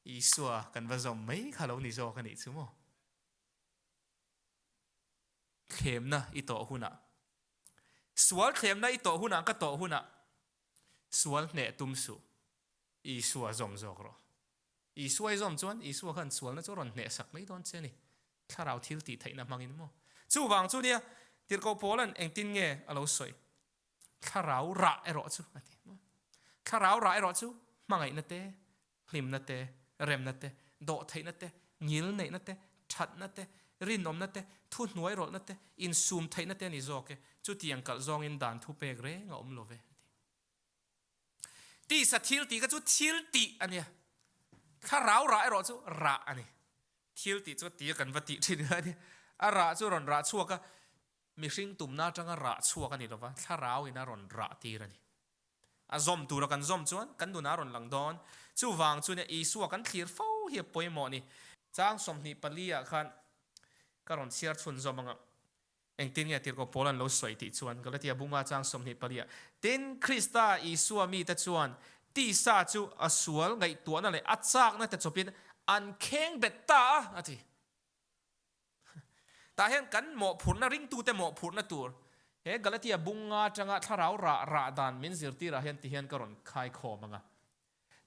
Isua kan va zawm mai kha lo ni zawk a nih chu maw? Thlemna i tawh hunah, sual thlemna i tawh hunah ka tawh hunah sual hneh tum suh, Isua zawm zawk rawh. Isua i zawm chuan Isua khan sualna chu a rawn hnehsak mai dawn che a ni. Thlarau thil tih theihna hmangin maw? Chuvang chu nia, Tirhkoh Paula'n engtin nge a lo sawi? Thlarau rah erawh chu a ti. Thlarau rah erawh chu hmangaihna te, hlimna te, remna te, dawhtheihna te, ngilneihna te, thatna te, rinawmna te, thuhnuairawlhna te, insum theihna te a ni zawk e. Chutiang kalh zawngin dan thupek reng a awm lo ve a ti. Tisa thil tih kha chu thil tih a nia. Thlarau rah erawh chu rah a ni. Thil tih chu tia kan va tih thin kha a ni. A rah chu rawn rah chhuak a, mihring tumna atanga rah chhuak a ni lova, thlarau in a rawn rah tir a ni. A zawm tura kan zawm chuan kan nunah a rawn lang dawn. Chuvang chu nia Isua kan thlir fo hi a pawimawh a ni. Chang 24 ah khan ka rawn chhiar chhunzawm ang a. Engtin nge Tirhkoh Paul an lo sawi tih chuan Galatia bunga chang 24 ah, Tin, Krista Isua mite chuan tisa chu a sual ngaihtuahna leh a chakna te chawpin an kheng bet ta a, a ti. Tah hian kan mawhphurhna, ringtute mawhphurhna tur he Galatia bunga atanga thlarau rah rah dan min zirtirah hian ti hian ka rawn khaikhawm ang a.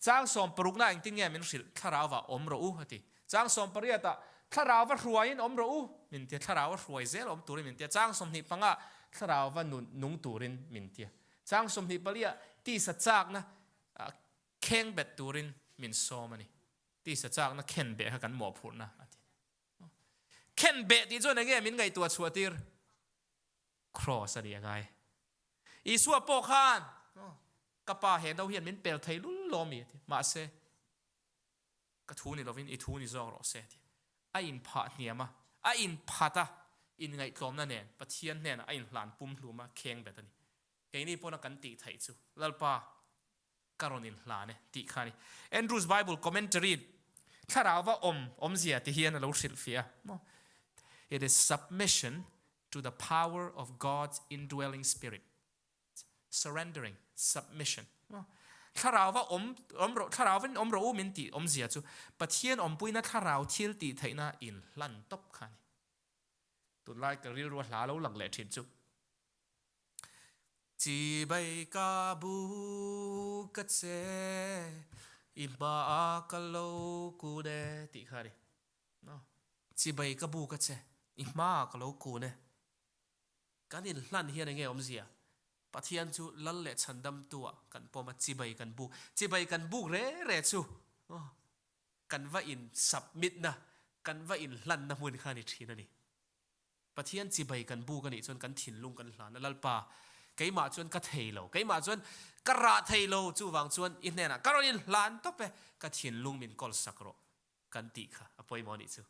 Chang sawmparukna engtin nge min hrilh? Thlarauva awm rawh u, a ti. Chang sawmpariatah, Thlarauva hruaiin awm rawh u, min ti a. Thlarauva hruai zel awm turin min ti a. Chang 25ah, Thlarauva nun nung turin min ti a. Chang 24ah, tisa chakna kheng bet turin min sawm a ni. Tisa chakna khen beh kha kan mawhphurhna, a ti. Khen beh tih chuan enge min ngaihtuah chhuah tir? Kraws a ni a ngai. Isua pawh khan, Ka pa he no hian min pel thei lul lo mi a ti. Mahse, ka thu ni lovin i thu ni zawk rawh se a ti. A inphah hniam a, a inphat a, inngaihtlawmna nen Pathian hnenah a inhlan pumhlum a, kheng bet a ni. Keini pawna kan tih theih chu, Lalpa, ka rawn inhlan e tih kha a ni. Andrews Bible Commentary thlarauva awm awmzia ti hian a lo hrilhfiah a, It is submission to the power of God's indwelling spirit. Surrendering, submission. Thlarauva awm awm rawh, thlarauvin awm rawh u min tih awmzia chu Pathian awmpuina thlarau thil tih theihna inhlan tawp kha a ni. Tunlai ka rilru a hla lo lang leh thin chu. Chibai ka bu ka che, i hmaah ka lo kun e tih kha a ni. Chibai ka bu ka che, i hmaah ka lo kun e. Kan inhlan hian enge awmzia? Pathian chu lal leh chhandamtu-ah kan pawm a, chibai kan buk. Chibai kan buk re re chu kan va in submit na, kan va inhlan na hmun kha a ni thin a ni. Pathian chibai kan buk a nih chuan kan thinlung kan hlan a, Lalpa, keimah chuan ka thei lo, keimah chuan ka rah thei lo, chuvang chuan i hnenah ka rawn inhlan tawp e, ka thinlung min kawl sak rawh kan tih kha a pawimawh a nih chu.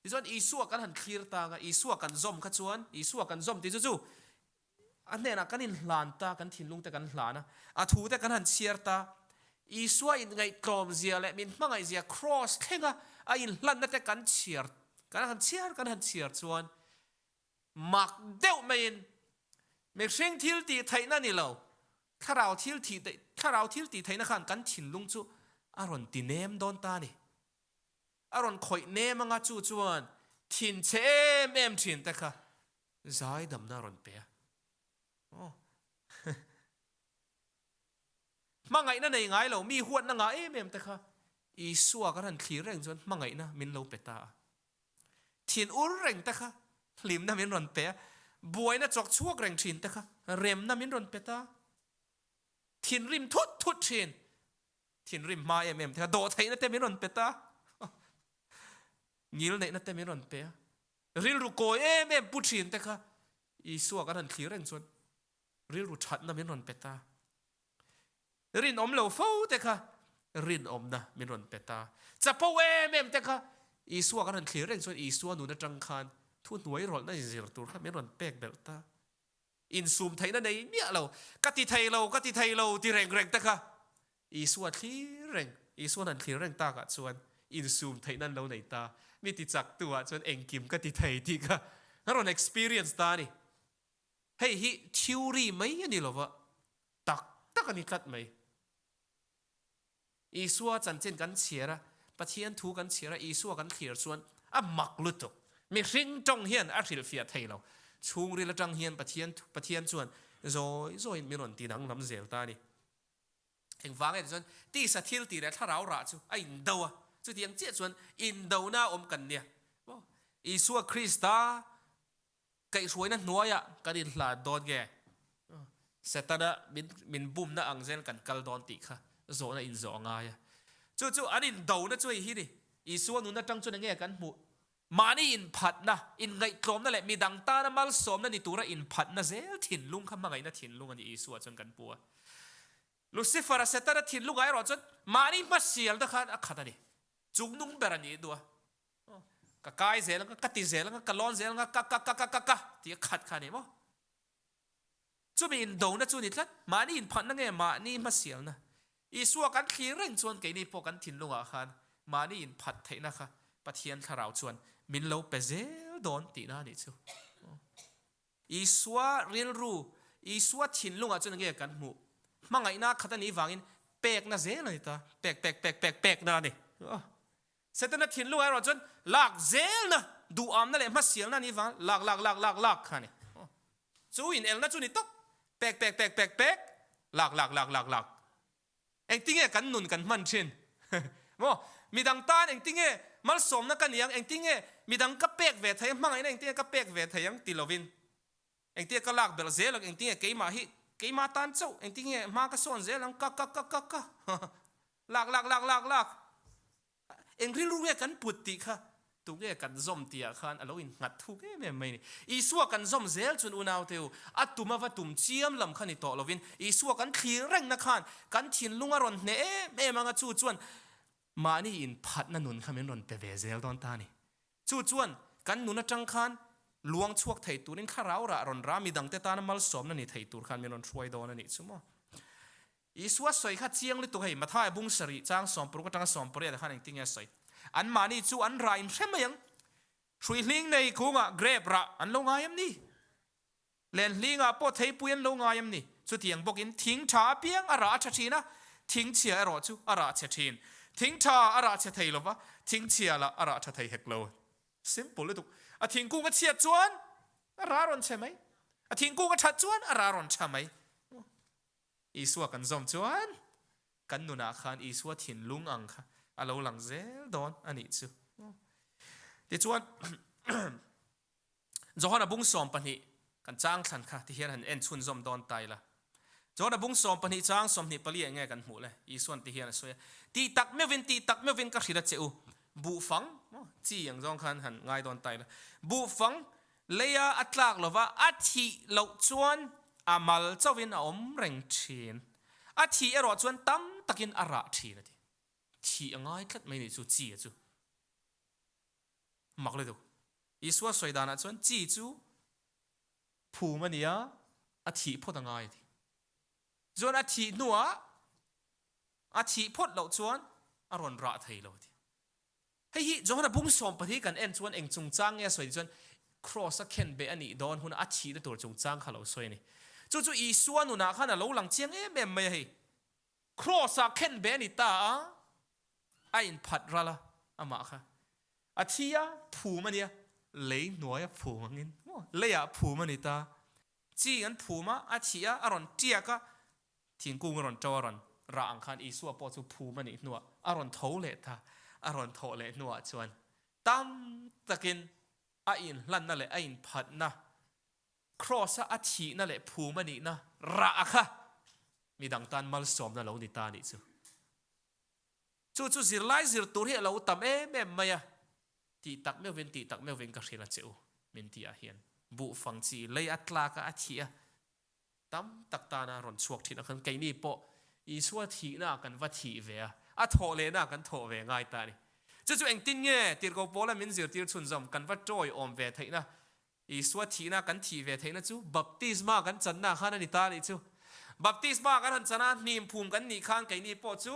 Tichuan Isua kan han thlir tang a, Isua kan zawm kha chuan, Isua kan zawm tih chu chu a hnenah kan inhlan ta, kan thinlung te kan hlan a, a thu te kan han chhiar ta, Isua inngaihtlawm zia leh min hmangaih zia kraws thlenga a inhlanna te kan chhiar, kan han chhiar kan han chhiar chuan mak deuh maiin mihring thil tih theihna ni lo, thlarau thil thih thlarau thil tih theihna khan kan thinlung chu a rawn ti nem dawn ta a ni. A rawn khawih nem anga chu chuan thinchhe em em thin te kha zaidamna a rawn pe a. Aw. Hmangaihna nei ngai lo, mi huatna ngah em em te kha Isua kan han thlir reng chuan hmangaihna min lo pe ta a. Thin ur reng te kha hlimna min rawn pe a, buaina chawk chhuak reng thin te kha remna min rawn pe ta a. Thinrim thut thut thin Thinrim hma em em te kha dawhtheihna te min rawn pe ta, ngilneihna te min rawn pe a, rilru kawi em em pu thin te kha. Isua kan han thlir reng chuan rilru thatna min rawn pe ta. Rinawm lo fo te kha rinawmna min rawn pe ta. Chapo em em te kha Isua kan han thlir reng chuan Isua nun atang khan thuhnuai rawlhna inzir tur kha min rawn pek belh ta. Insum theihna nei miah lo, ka ti thei lo, ka ti thei lo ti reng reng te kha Isua thlir reng, Isuan han thlir reng takah chuan insum theihna an lo nei ta. Mi ti chak tu ah chuan engkim ka ti thei tih kha ka rawn experience ta a ni. Hei hi theory mai a ni lova, tak tak a ni tlat mai. Isua chanchin kan chhiar a, Pathian thu kan chhiar a, Isua kan thlir chuan a mak lutuk. Mihring tawng hian a hrilhfiah thei lo. Chhungril atang hian Pathian Pathian chuan zawi zawiin min rawn ti danglam zel ta a ni. Engvang erawh chuan tisa thil tih leh thlarau rah chu a indo a, chutiang chiah chuan indona awm kan nia. Isua Krista Kaihhruaina hnuaiah kan inhlan dawn nge? Setana min min bumna ang zel kan kal dawn tih kha zawhna inzawh a ngai a. Chu chu an indona chu hei hi ni. Isua nun atang chuan enge kan hmuh? Mahni inphatna, inngaihtlawmna leh midang tana malsawmna ni tura inphatna zel thinlung kha hmangaihna thinlung a ni Isua chuan kan pu a. Lucifer-a Setana thinlungah erawh chuan mahni hmasialna khan a khat a ni. Chungnung ber a nih duh a. Ka kai zel anga, ka ti zel anga, ka lawn zel anga, ka ka ka ka ka ka tih a khat kha a ni maw? Chumi indona chu a ni tlat, mahni inphatna nge mahni hmasialna? Isua kan thlir reng chuan keini pawh kan thinlungah khan mahni inphat theihna kha Pathian thlarau chuan min lo pe zel dawn tihna a nih chu. Isua rilru, Isua thinlungah chuan enge kan hmuh? Hmangaihna khat a nih vangin pekna zel a ni ta, pek pek pek pek pekna a ni. Setana thinlungah erawh chuan lak zelna, duhamna leh hmasialna a nih vang lak lak lak lak lak kha a ni. Chu inelna chu ni tawp, pek pek pek pek pek, lak lak lak lak lak. Engtinge kan nun kan hman thin? Maw? Midang tan engtinge malsawmna ka ni ang, engtinge midang ka pek ve thei ang, hmangaihna engtinge ka pek ve thei ang ti lovin engtinge ka lak belh zel ang, engtinge keimah hi keimah tan chauh, engtinge hma ka sawn zel ang, ka ka ka ka ka. Lak lak lak lak lak. Eng rilru nge kan put tih kha tunge kan zawm tih ah khan a lo innghat thuk em em mai a ni. Isua kan zawm zel chuan unaute u, a tum a va tum chiam lam kha ni tawh lovin Isua kan thlir rengna khan kan thinlung a rawn hneh em em ang a, chu chuan mahni inphatna nun kha min rawn pe ve zel dawn ta a ni. Chu chuan kan nun atang khan luang chhuak thei turin thlarau rah rawn rah midangte tana malsawmna ni thei tur khan min rawn hruai dawn a nih chu maw. Isua sawi kha chiang lutuk hei, Mathaia bung sarih chang sawmparuk atanga sawmpariat ah khan engtin nge a sawi? Anmahni chu an rah in hre mai ang. Hruihhling nei kungah grape rah an lo ngai em ni? Lenhlingah pawh theipui an lo ngai em ni? Chutiang bawkin thing tha apiang a rah a tha thin a, thing chhia erawh chu a rah chhe thin. Thing tha a rah chhe thei lova, thing chhia lah a rah tha thei hek lo. Simple lutuk. A thingkung a chhiat chuan a rah rawn chhe mai. A thingkung a that chuan a rah rawn tha mai. Isua kan zawm chuan kan nunah khan Isua thinlung ang kha a lo lang zel dawn a nih chu. Tichuan, Johana bung 12 kan chang thlan kha tihian han en chhunzawm dawn ta ila. Johana bung 12 chang 24 eng nge kan hmuh le? Isuan tihian a sawi a, Tih tak meuhvin, tih tak meuhvin ka hrilh a che u, buhfang, chi ang zawng khan han ngai dawn ta ila, buhfang Leia a tlak lova a thih loh chuan a mal chauhin a awm reng thin. A thih erawh chuan tam takin a rah thin a ti. Thih a ngai tlat mai nih chu chi a chu. Mak lutuk. Isua sawi danah chuan chi chu phum a nia, a thih phawt a ngai a ti. Chuan a thih hnuah a thih phawt loh chuan a rawn rah thei lo a ti. Hei hi Johana bung 12 kan en chuan eng chungchang nge a sawi chuan Kraws a khenbeh a nih dawn huna a thihna tur chungchang kha lo sawi a ni. Chu chu Isua nunah khan a lo lang chiang em em mai a hei. Kraws ah khenbeh a ni ta a, a inphat ral a, amah kha a thi a, phum a nia, lei hnuaia phum angin maw, leiah phum a ni ta. Chi an phum a, a thih a, a rawn tiak a, Thingkung a rawn ṭo a rawn rah ang khan Isua pawh chu phum a nih hnuah a rawn tho leh ta. A rawn thawh leh hnuah chuan tam takin a inhlanna leh a inphatna, Kraws-a a thihna leh phum a nihna rah kha midang tan malsawmna lo ni ta a nih chu. Chu chu zirlai zir tur hi a lo tam em em mai a, tih tak meuhvin tih tak meuhvin ka hrilh a che u min tih ah hian. Buhfang chi lei a tlak a, a thih a, tam tak tana rawn chhuak thin ang khan keini pawh Isua thihna kan va thih ve a, a thawh lehna kan thawh ve ngai ta a ni. Chu chu engtin nge Tirhkoh Paula min zirtir chhunzawm kan va tawi awm ve theihna, Isua thihna kan thih ve theihna chu baptisma kan channa khan a ni ta a nih chu. Baptisma kan han chan a, hnim phum kan nih khan keini pawh chu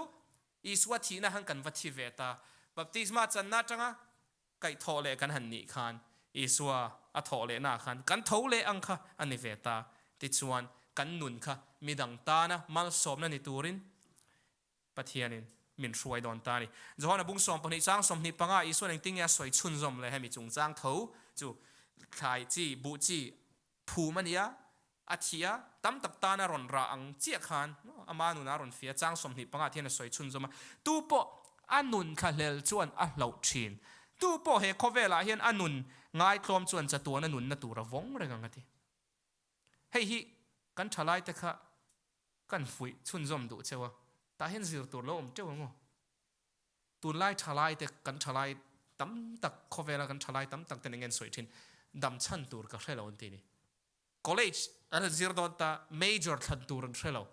Isua thihna khan kan va thi ve ta. Baptisma channa atanga Kaih thawh leh kan han nih khan Isua a thawh lehna ah khan kan tho leh ang kha a ni ve ta. Tichuan, kan nun kha midang tana malsawmna ni turin Pathianin min hruai dawn ta a ni. Johana bung 12 chang 25 Isuan engtin nge a sawi chhunzawm le hemi chungchang tho chu thlai chi, buh chi, Phum a nia, a thi a, tam tak tana rawn rah ang chiah khan ama nunah a rawn fia, chang 25 ah hian a sawi chhunzawm a, tu pawh a nun thlahlel chuan a hlauh thin, tu pawh he khawvelah hian a nun ngaitlawm chuan chatuan a nunna tur a vawng reng ang a ti. Hei hi kan thalaite kha kan fuih chhunzawm duh cheu a, tah hian zir tur lo awm teuh ang aw. Tunlai thalai te kan thalai tam tak khawvela kan thalai tam tak ten eng nge an sawi thin dam chhan tur ka hre lo an ti ni. College an han zir dawn ta major thlan tur an hre lo.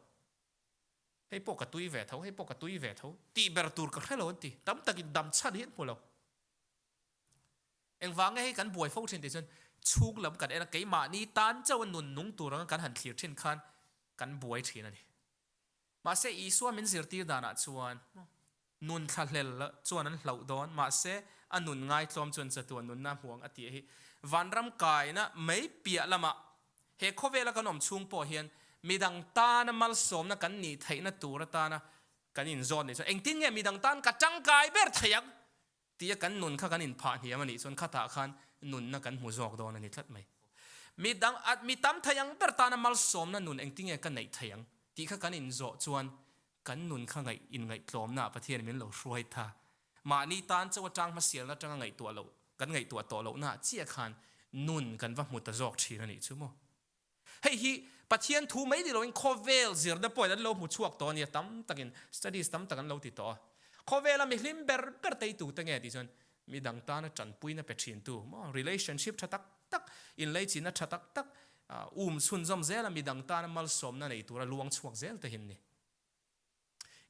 Hei pawh ka tui ve tho hei pawh ka tui ve tho tih ber tur ka hre lo an ti. Tam takin dam chhan hi an hmu lo. Engvang nge hei kan buai fo thin tih chuan chhung lam kan en a keimahni tan chauh a nun nung tur anga kan han thlir thin khan kan buai thin a ni. Mahse, Isua min zirtir danah chuan nun thlahlel chuan an hlauh dawn, mahse, a nun ngaitlawm chuan chatuan nunna a hmu ang a tih hi vanram kaina mai piah lamah he khawvela kan awm chhung pawh hian midang tana malsawmna kan nih theihna tur atana kan inzawt nih chuan engtin nge midang tan ka tangkai ber thei ang Tia kan nun kha kan inphah hniam a nih chuan khatah khan nunna kan hmu zawk dawn a ni tlat mai. Mi dang, mi tam thei ang ber tana malsawmna nun engtinge ka neih thei ang tih kha kan inzawh chuan kan nun kha ngaih inngaihtlawmnaah Pathian min lo hruai ta. Mahni tan chauh atang hmasialna atanga ngaihtuah loh, kan ngaihtuah tawh lohnaah chiah khan nun kan va hmu ta zawk thin a nih chu maw. Hei hi Pathian thu mai ni loin khawvel zirna pawhin an lo hmu chhuak tawh a nia, tam takin studies tam tak an lo ti tawh a. Khawvela mi hlim ber ber teitu te nge tih chuan mi dang tana tanpuina pe thintu maw relationship tha tak tak, inleichina tha tak tak um chhunzawm zela mi dang tana malsawmna nei tura luang chhuak zel te hin ni.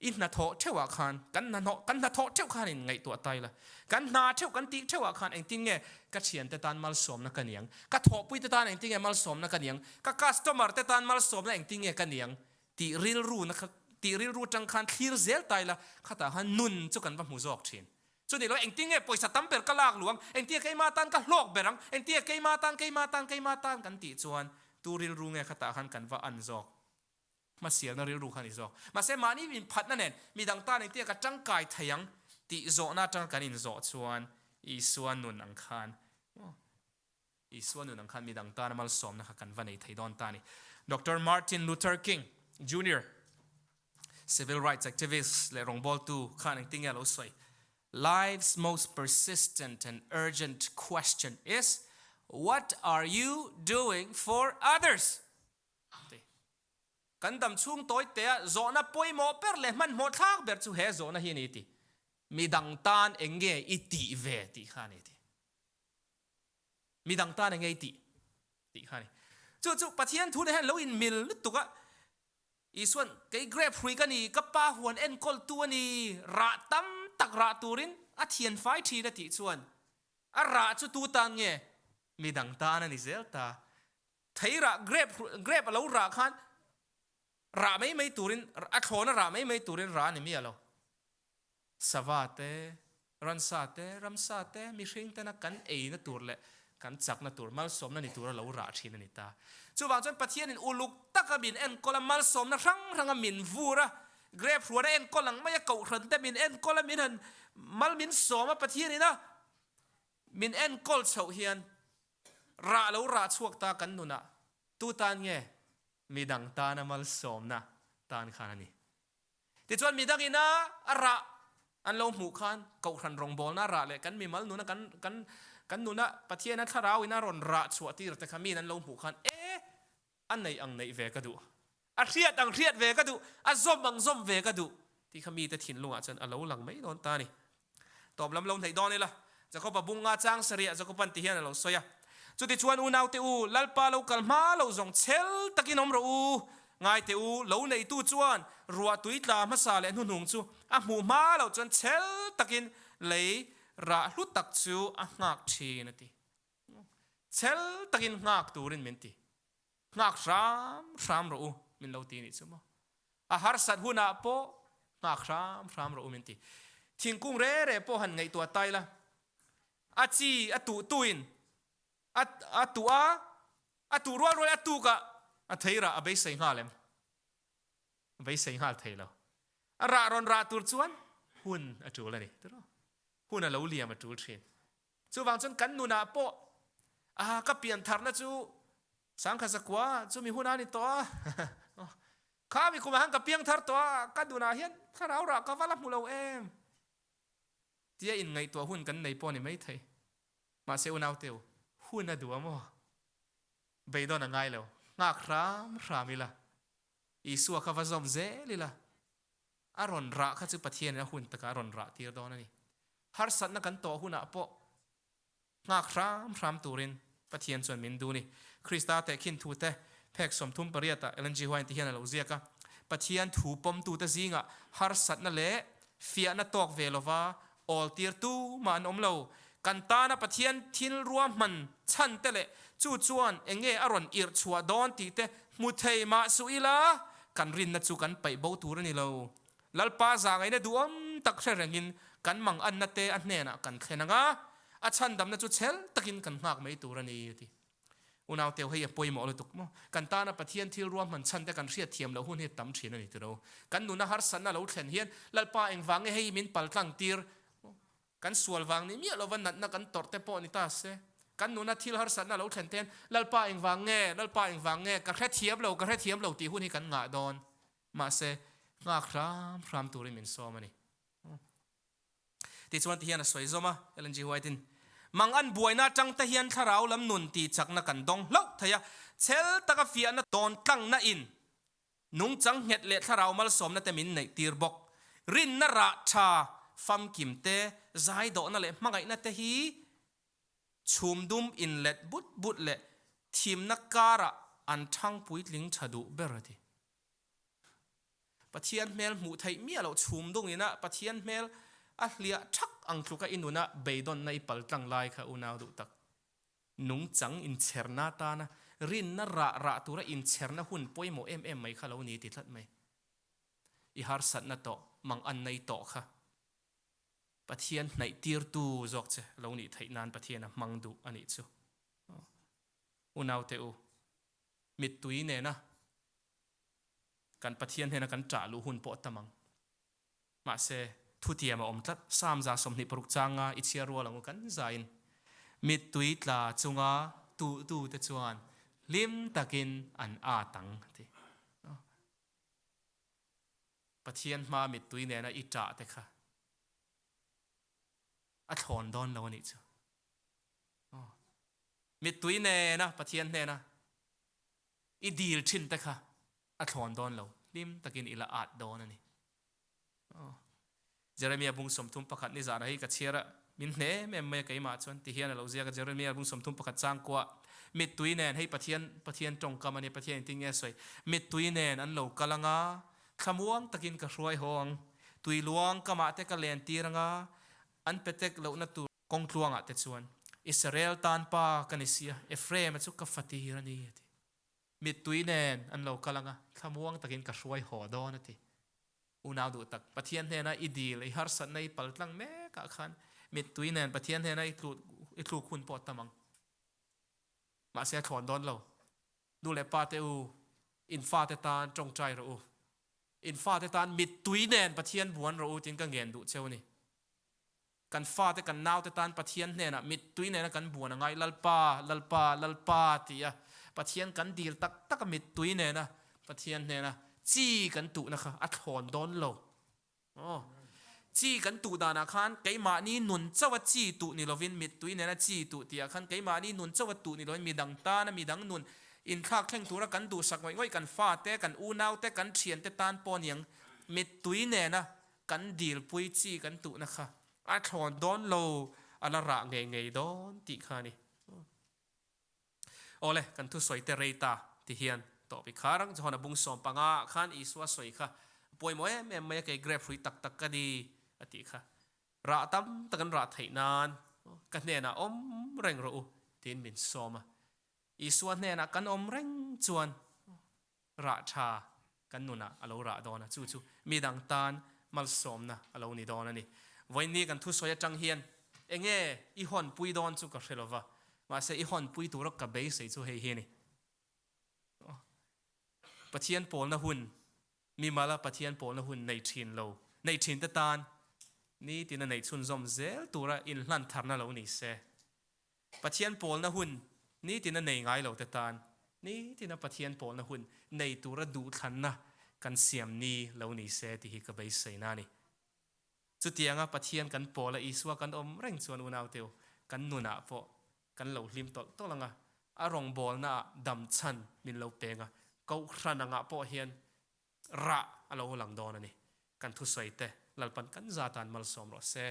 I hnathawh theuhah khan, kan hnahnawh, kan hnathawh theuh khan in ngaihtuah ta ila, kan hna theuh kan tih theuhah khan engtin nge ka thiante tan malsawmna ka niang, ka thawhpuite tan engtin nge malsawmna ka niang, ka customer te tan malsawmna engtin nge ka niang tih rilru na kha, tih rilru tang khan thlir zel ta ila, khatah khan nun chu kan va hmu zawk thin. Chuni lo engtin nge pawisa tam ber ka lak luh ang, engtin nge keima tan ka hlawk ber ang, engtin nge keima tan, keima tan, keima tan kan tih chuan tu rilru nge khatah khan kan va an zawk. Hmasialna rilru kha a ni zawk. Mahse, mahni inphatna nen midang tan engtia ka tangkai thei ang tih zawhna atanga kan inzawh chuan Isua nun ang khan, Isua nun ang khan midang tana malsawmna kha kan va nei thei dawn ta a ni. Doctor Martin Luther King Junior, civil rights activist leh rawngbawltu khan engtin nge a lo sawi? Life's most persistent and urgent question is, What are you doing for others? Ti. Kan dam chhung tawi tea zawhna pawimawh ber leh hmanhmawh thlak ber chu he zawhna hi a ni ti. Midang tan eng nge i tih ve tih kha a ni ti. Midang tan eng nge i tih tih kha a ni. Chu chu Pathian thu leh hian lo inmil lutuk a, Isuan kei grape hrui ka ni, ka pa huan enkawltu a ni, rah tam tak rah turin a thianfai thin a tih chuan a rah chu tu tan nge? Midang tan a ni zel ta. Thei rah, grape, grape a lo rah khan rah mai mai turin, a thlawna rah mai mai turin rah a ni miah lo. Sava te, ransa te, ramsa te, mihring tena kan eina tur leh kan chakna tur, malsawmna ni tura lo rah thin a ni ta. Chuvang chuan Pathianin uluk taka min enkawl a, malsawmna hrang hranga min vur a, grape hruana enkawl ang maia kohhran te min enkawl a, min han mal min sawm a Pathianin a min enkawl chhoh hian Rah lo rah chhuak ta kan nunah tu tan nge? Midang tana malsawmna tan khan a ni. Tichuan midang ina a rah an lo hmuh khan Kohhran rawngbawlna rah leh kan mimal nuna kan kan kan nuna Pathiana thlarau ina rawn rah chhuah tir te kha miin an lo hmuh khan e A neih ang neih ve ka duh, a hriat ang hriat ve ka duh, a zawm ang zawm ve ka duh tih kha mite thinlungah chuan a lo lang mai dawn ta a ni. Tawp lam lo hneih dawn ila, Jakoba bunga chang sarih ah Jakoban ti hian a lo sawi a. Chutichuan unaute u, Lalpa lo kal hma lo zawng chhel takin awm rawh u. Ngai teh u, lo neitu chuan ruah tui tla hmasa leh hnuhnung chu a hmuh hma loh chuan chhel takin lei rah hlu tak chu a nghak thin a ti. Chhel takin nghak turin min ti. Nghak hram hram rawh u min lo ti nih chu maw. A harsat hunah pawh nghak hram hram rawh u min ti. Thingkung re re pawh han ngaihtuah tai la, a chi a tuh tuin a a tuh a, a tuh rual rual a tuk ah a thei rah a beisei nghal em? A beisei nghal thei lo. A rah rawn rah tur chuan hun a tul a ni tiraw? Hun a lo liam a tul thin. Chuvang chuan kan nunah pawh a ka pian tharna chu sangkhat zakua chumi hun a ni tawh a, kha mi kumah khan ka piang thar tawh a, ka nunah hian thlarau rah ka va la hmu lo em tia inngaihtuah hun kan nei pawh a ni maithei. Mahse unauteu, hun a duh a maw? Beidawn a ngai lo, nghak hram hram ila, Isua kha va zawm zel ila, A rawn rah kha chu Pathianin a hun takah a rawn rah tir dawn a ni. Harsatna kan tawh hunah pawh nghak hram hram turin Pathian chuan min duh a ni. Krista tehkhin thute phek 38 ah Ellen G. White hian a lo ziak a, Pathian thu pawmtute zingah harsatna leh fiahna tawk ve lova awl tir tumah an awm lo. Kan tana Pathian thil ruahman chhan te leh chu chuan eng nge a rawn irh chhuah dawn tih te hmu thei mah suh ila, kan rinna chu kan paih bo tur a ni lo. Lalpa zangaihna duhawm tak hre rengin kan mang anna te a hnenah kan thlen ang a, a chhandamna chu chhel takin kan nghak mai tur a ni, a ti. Unau teu hei a pawimawh lutuk maw? Kan tana Pathian thil ruahman chhan te kan hriat thiam loh hun hi a tam thin a ni tiro. Kan nuna harsatna lo thlen hian Lalpa engvang nge hei min paltlang tir? Kan sual vang ni miah lova natna kan tawrh te pawh ni ta se. Kan nuna thil harsatna lo thlen te hian Lalpa engvang nge? Lalpa engvang nge? Ka hrethiam lo, ka hrethiam lo tih hun hi kan ngah dawn. Mahse, nghak hram hram turin min sawm a ni. Tichuan ti hian a sawi zawm a, Ellen G. White-in, Mang an buaina atang te hian thlarau lam nun tih chakna kan dawng hlauh thei a, chhel taka fiahna tawn tlangna in nungchang nghet leh thlarau malsawmna te min neih tir bawk. Rinna rah tha famkim te, zaidawhna leh hmangaihna te hi chhum dum inlet but but leh thimna karah an thang puitling tha duh ber a ti. Pathian hmel hmuh theih miah loh chhum dungin a Pathian hmel a hliah thak ang tluka i nuna beidawnna i pal tlang lai kha unau duh tak. Nungchang inchherna atana rinna rah rah tura inchherna hun pawimawh em em mai kha lo ni ti tlat mai. I harsatna tawh mang an nei tawh kha Pathian hnaih tirtu zawk che lo nih theih nan Pathian a hmang duh a nih chu. Unaute u, mittui nena Kan Pathian hnena kan ṭah luh hun pawh a tam ang. Mahse, thutiam a awm tlat. Psalm 26 changa i chhiar rual ang u kan zain mittui tla chunga tuhtute chuan hlim takin an at ang a ti. Pathian hmaa mittui nena i ṭah te kha a thlawn dawn lo a nih chu. Mittui nena Pathian hnena I dil thin te kha a thlawn dawn lo, hlim takin i la at dawn a ni. Aw. Jeremia bung 31 ni zana hi ka chhiar a, min hne em em mai a keimah chuan ti hian a lo ziak a, Jeremia bung 31 changkua mittui nen, hei Pathian, Pathian tawngkam a ni, Pathian engtin nge a sawi, mittui nen an lo kal ang a, thlamuang takin ka hruai haw ang, tui luang kamah te ka len tir ang a, an petek lohna tur Kawng tluangah te chuan, Israel tan pa ka ni sia, Ephraim-a chu ka fatir a ni, a ti. Mittui nen an lo kal ang a, thlamuang takin ka hruai haw dawn, a ti. Unau duh tak, Pathian hnena i dil, i harsatna i pal tlang mekah khan mittui nen Pathian hnena i tluk hun pawh a tam ang. Mahse a thlawn dawn lo. Nu leh pa te u, in fate tan tawngtai rawh u. In fate tan mittui nen Pathian buan rawh u tiin ka ngen duh cheu a ni. Kan fate, kan naute tan Pathian hnenah mittui nena kan buan a ngai, Lalpa, Lalpa, Lalpa ti a Pathian kan dil tak tak a mittui nena Pathian hnena chi kan tuhna kha a thlawn dawn lo. Aw. Chi kan tuh danah khan keimahni nun chauha chi tuh ni lovin mittui nena chi tuh tihah khan keimahni nun chauha tuh ni lovin midang tana midang nun inthlak thleng tura kan duhsak ngawih ngawih kan fate, kan unaute, kan thiante tan pawh aniang mittui nena Kan dilpui chi kan tuhna kha a thlawn dawn lo, a la rah ngei ngei dawn tih kha a ni. Awle, kan thusawi te rei ta ti hian tawp i khar ang. Johana bung 15 ah khan Isua sawi kha a pawimawh em em mai a, kei grape hrui tak tak ka ni a tih kha. Rah tam tak an rah theih nan ka hnenah awm reng rawh u tiin min sawm a. Isua hnenah kan awm reng chuan rah tha kan nunah a lo rah dawn a, chu chu mi dang tan malsawmna a lo ni dawn a ni. Vawiinni kan thusawi atang hian enge i hawnpui dawn chu ka hre lova, mahse i hawnpui tura ka beisei chu hei hi a ni. Pathian pawlna hun, mimala Pathian pawlna hun nei thin lo, nei thin te tan nitin a neih chhunzawm zel tura inhlan tharna lo ni se. Pathian pawlna hun nitin a nei ngai lo te tan nitin a Pathian pawlna hun nei tura duhthlanna kan siam ni lo ni se tih hi ka beiseina a ni. Chutianga Pathian kan pawl a Isua kan awm reng chuan unauteu kan nunah pawh kan lo hlim tawlh tawlh ang a, a rawngbawlna ah dam chhan min lo peng a, Kohhran angah pawh hian rah a lo lang dawn a ni. Kan thusawi te Lalpan kan zatan malsawm rawh se.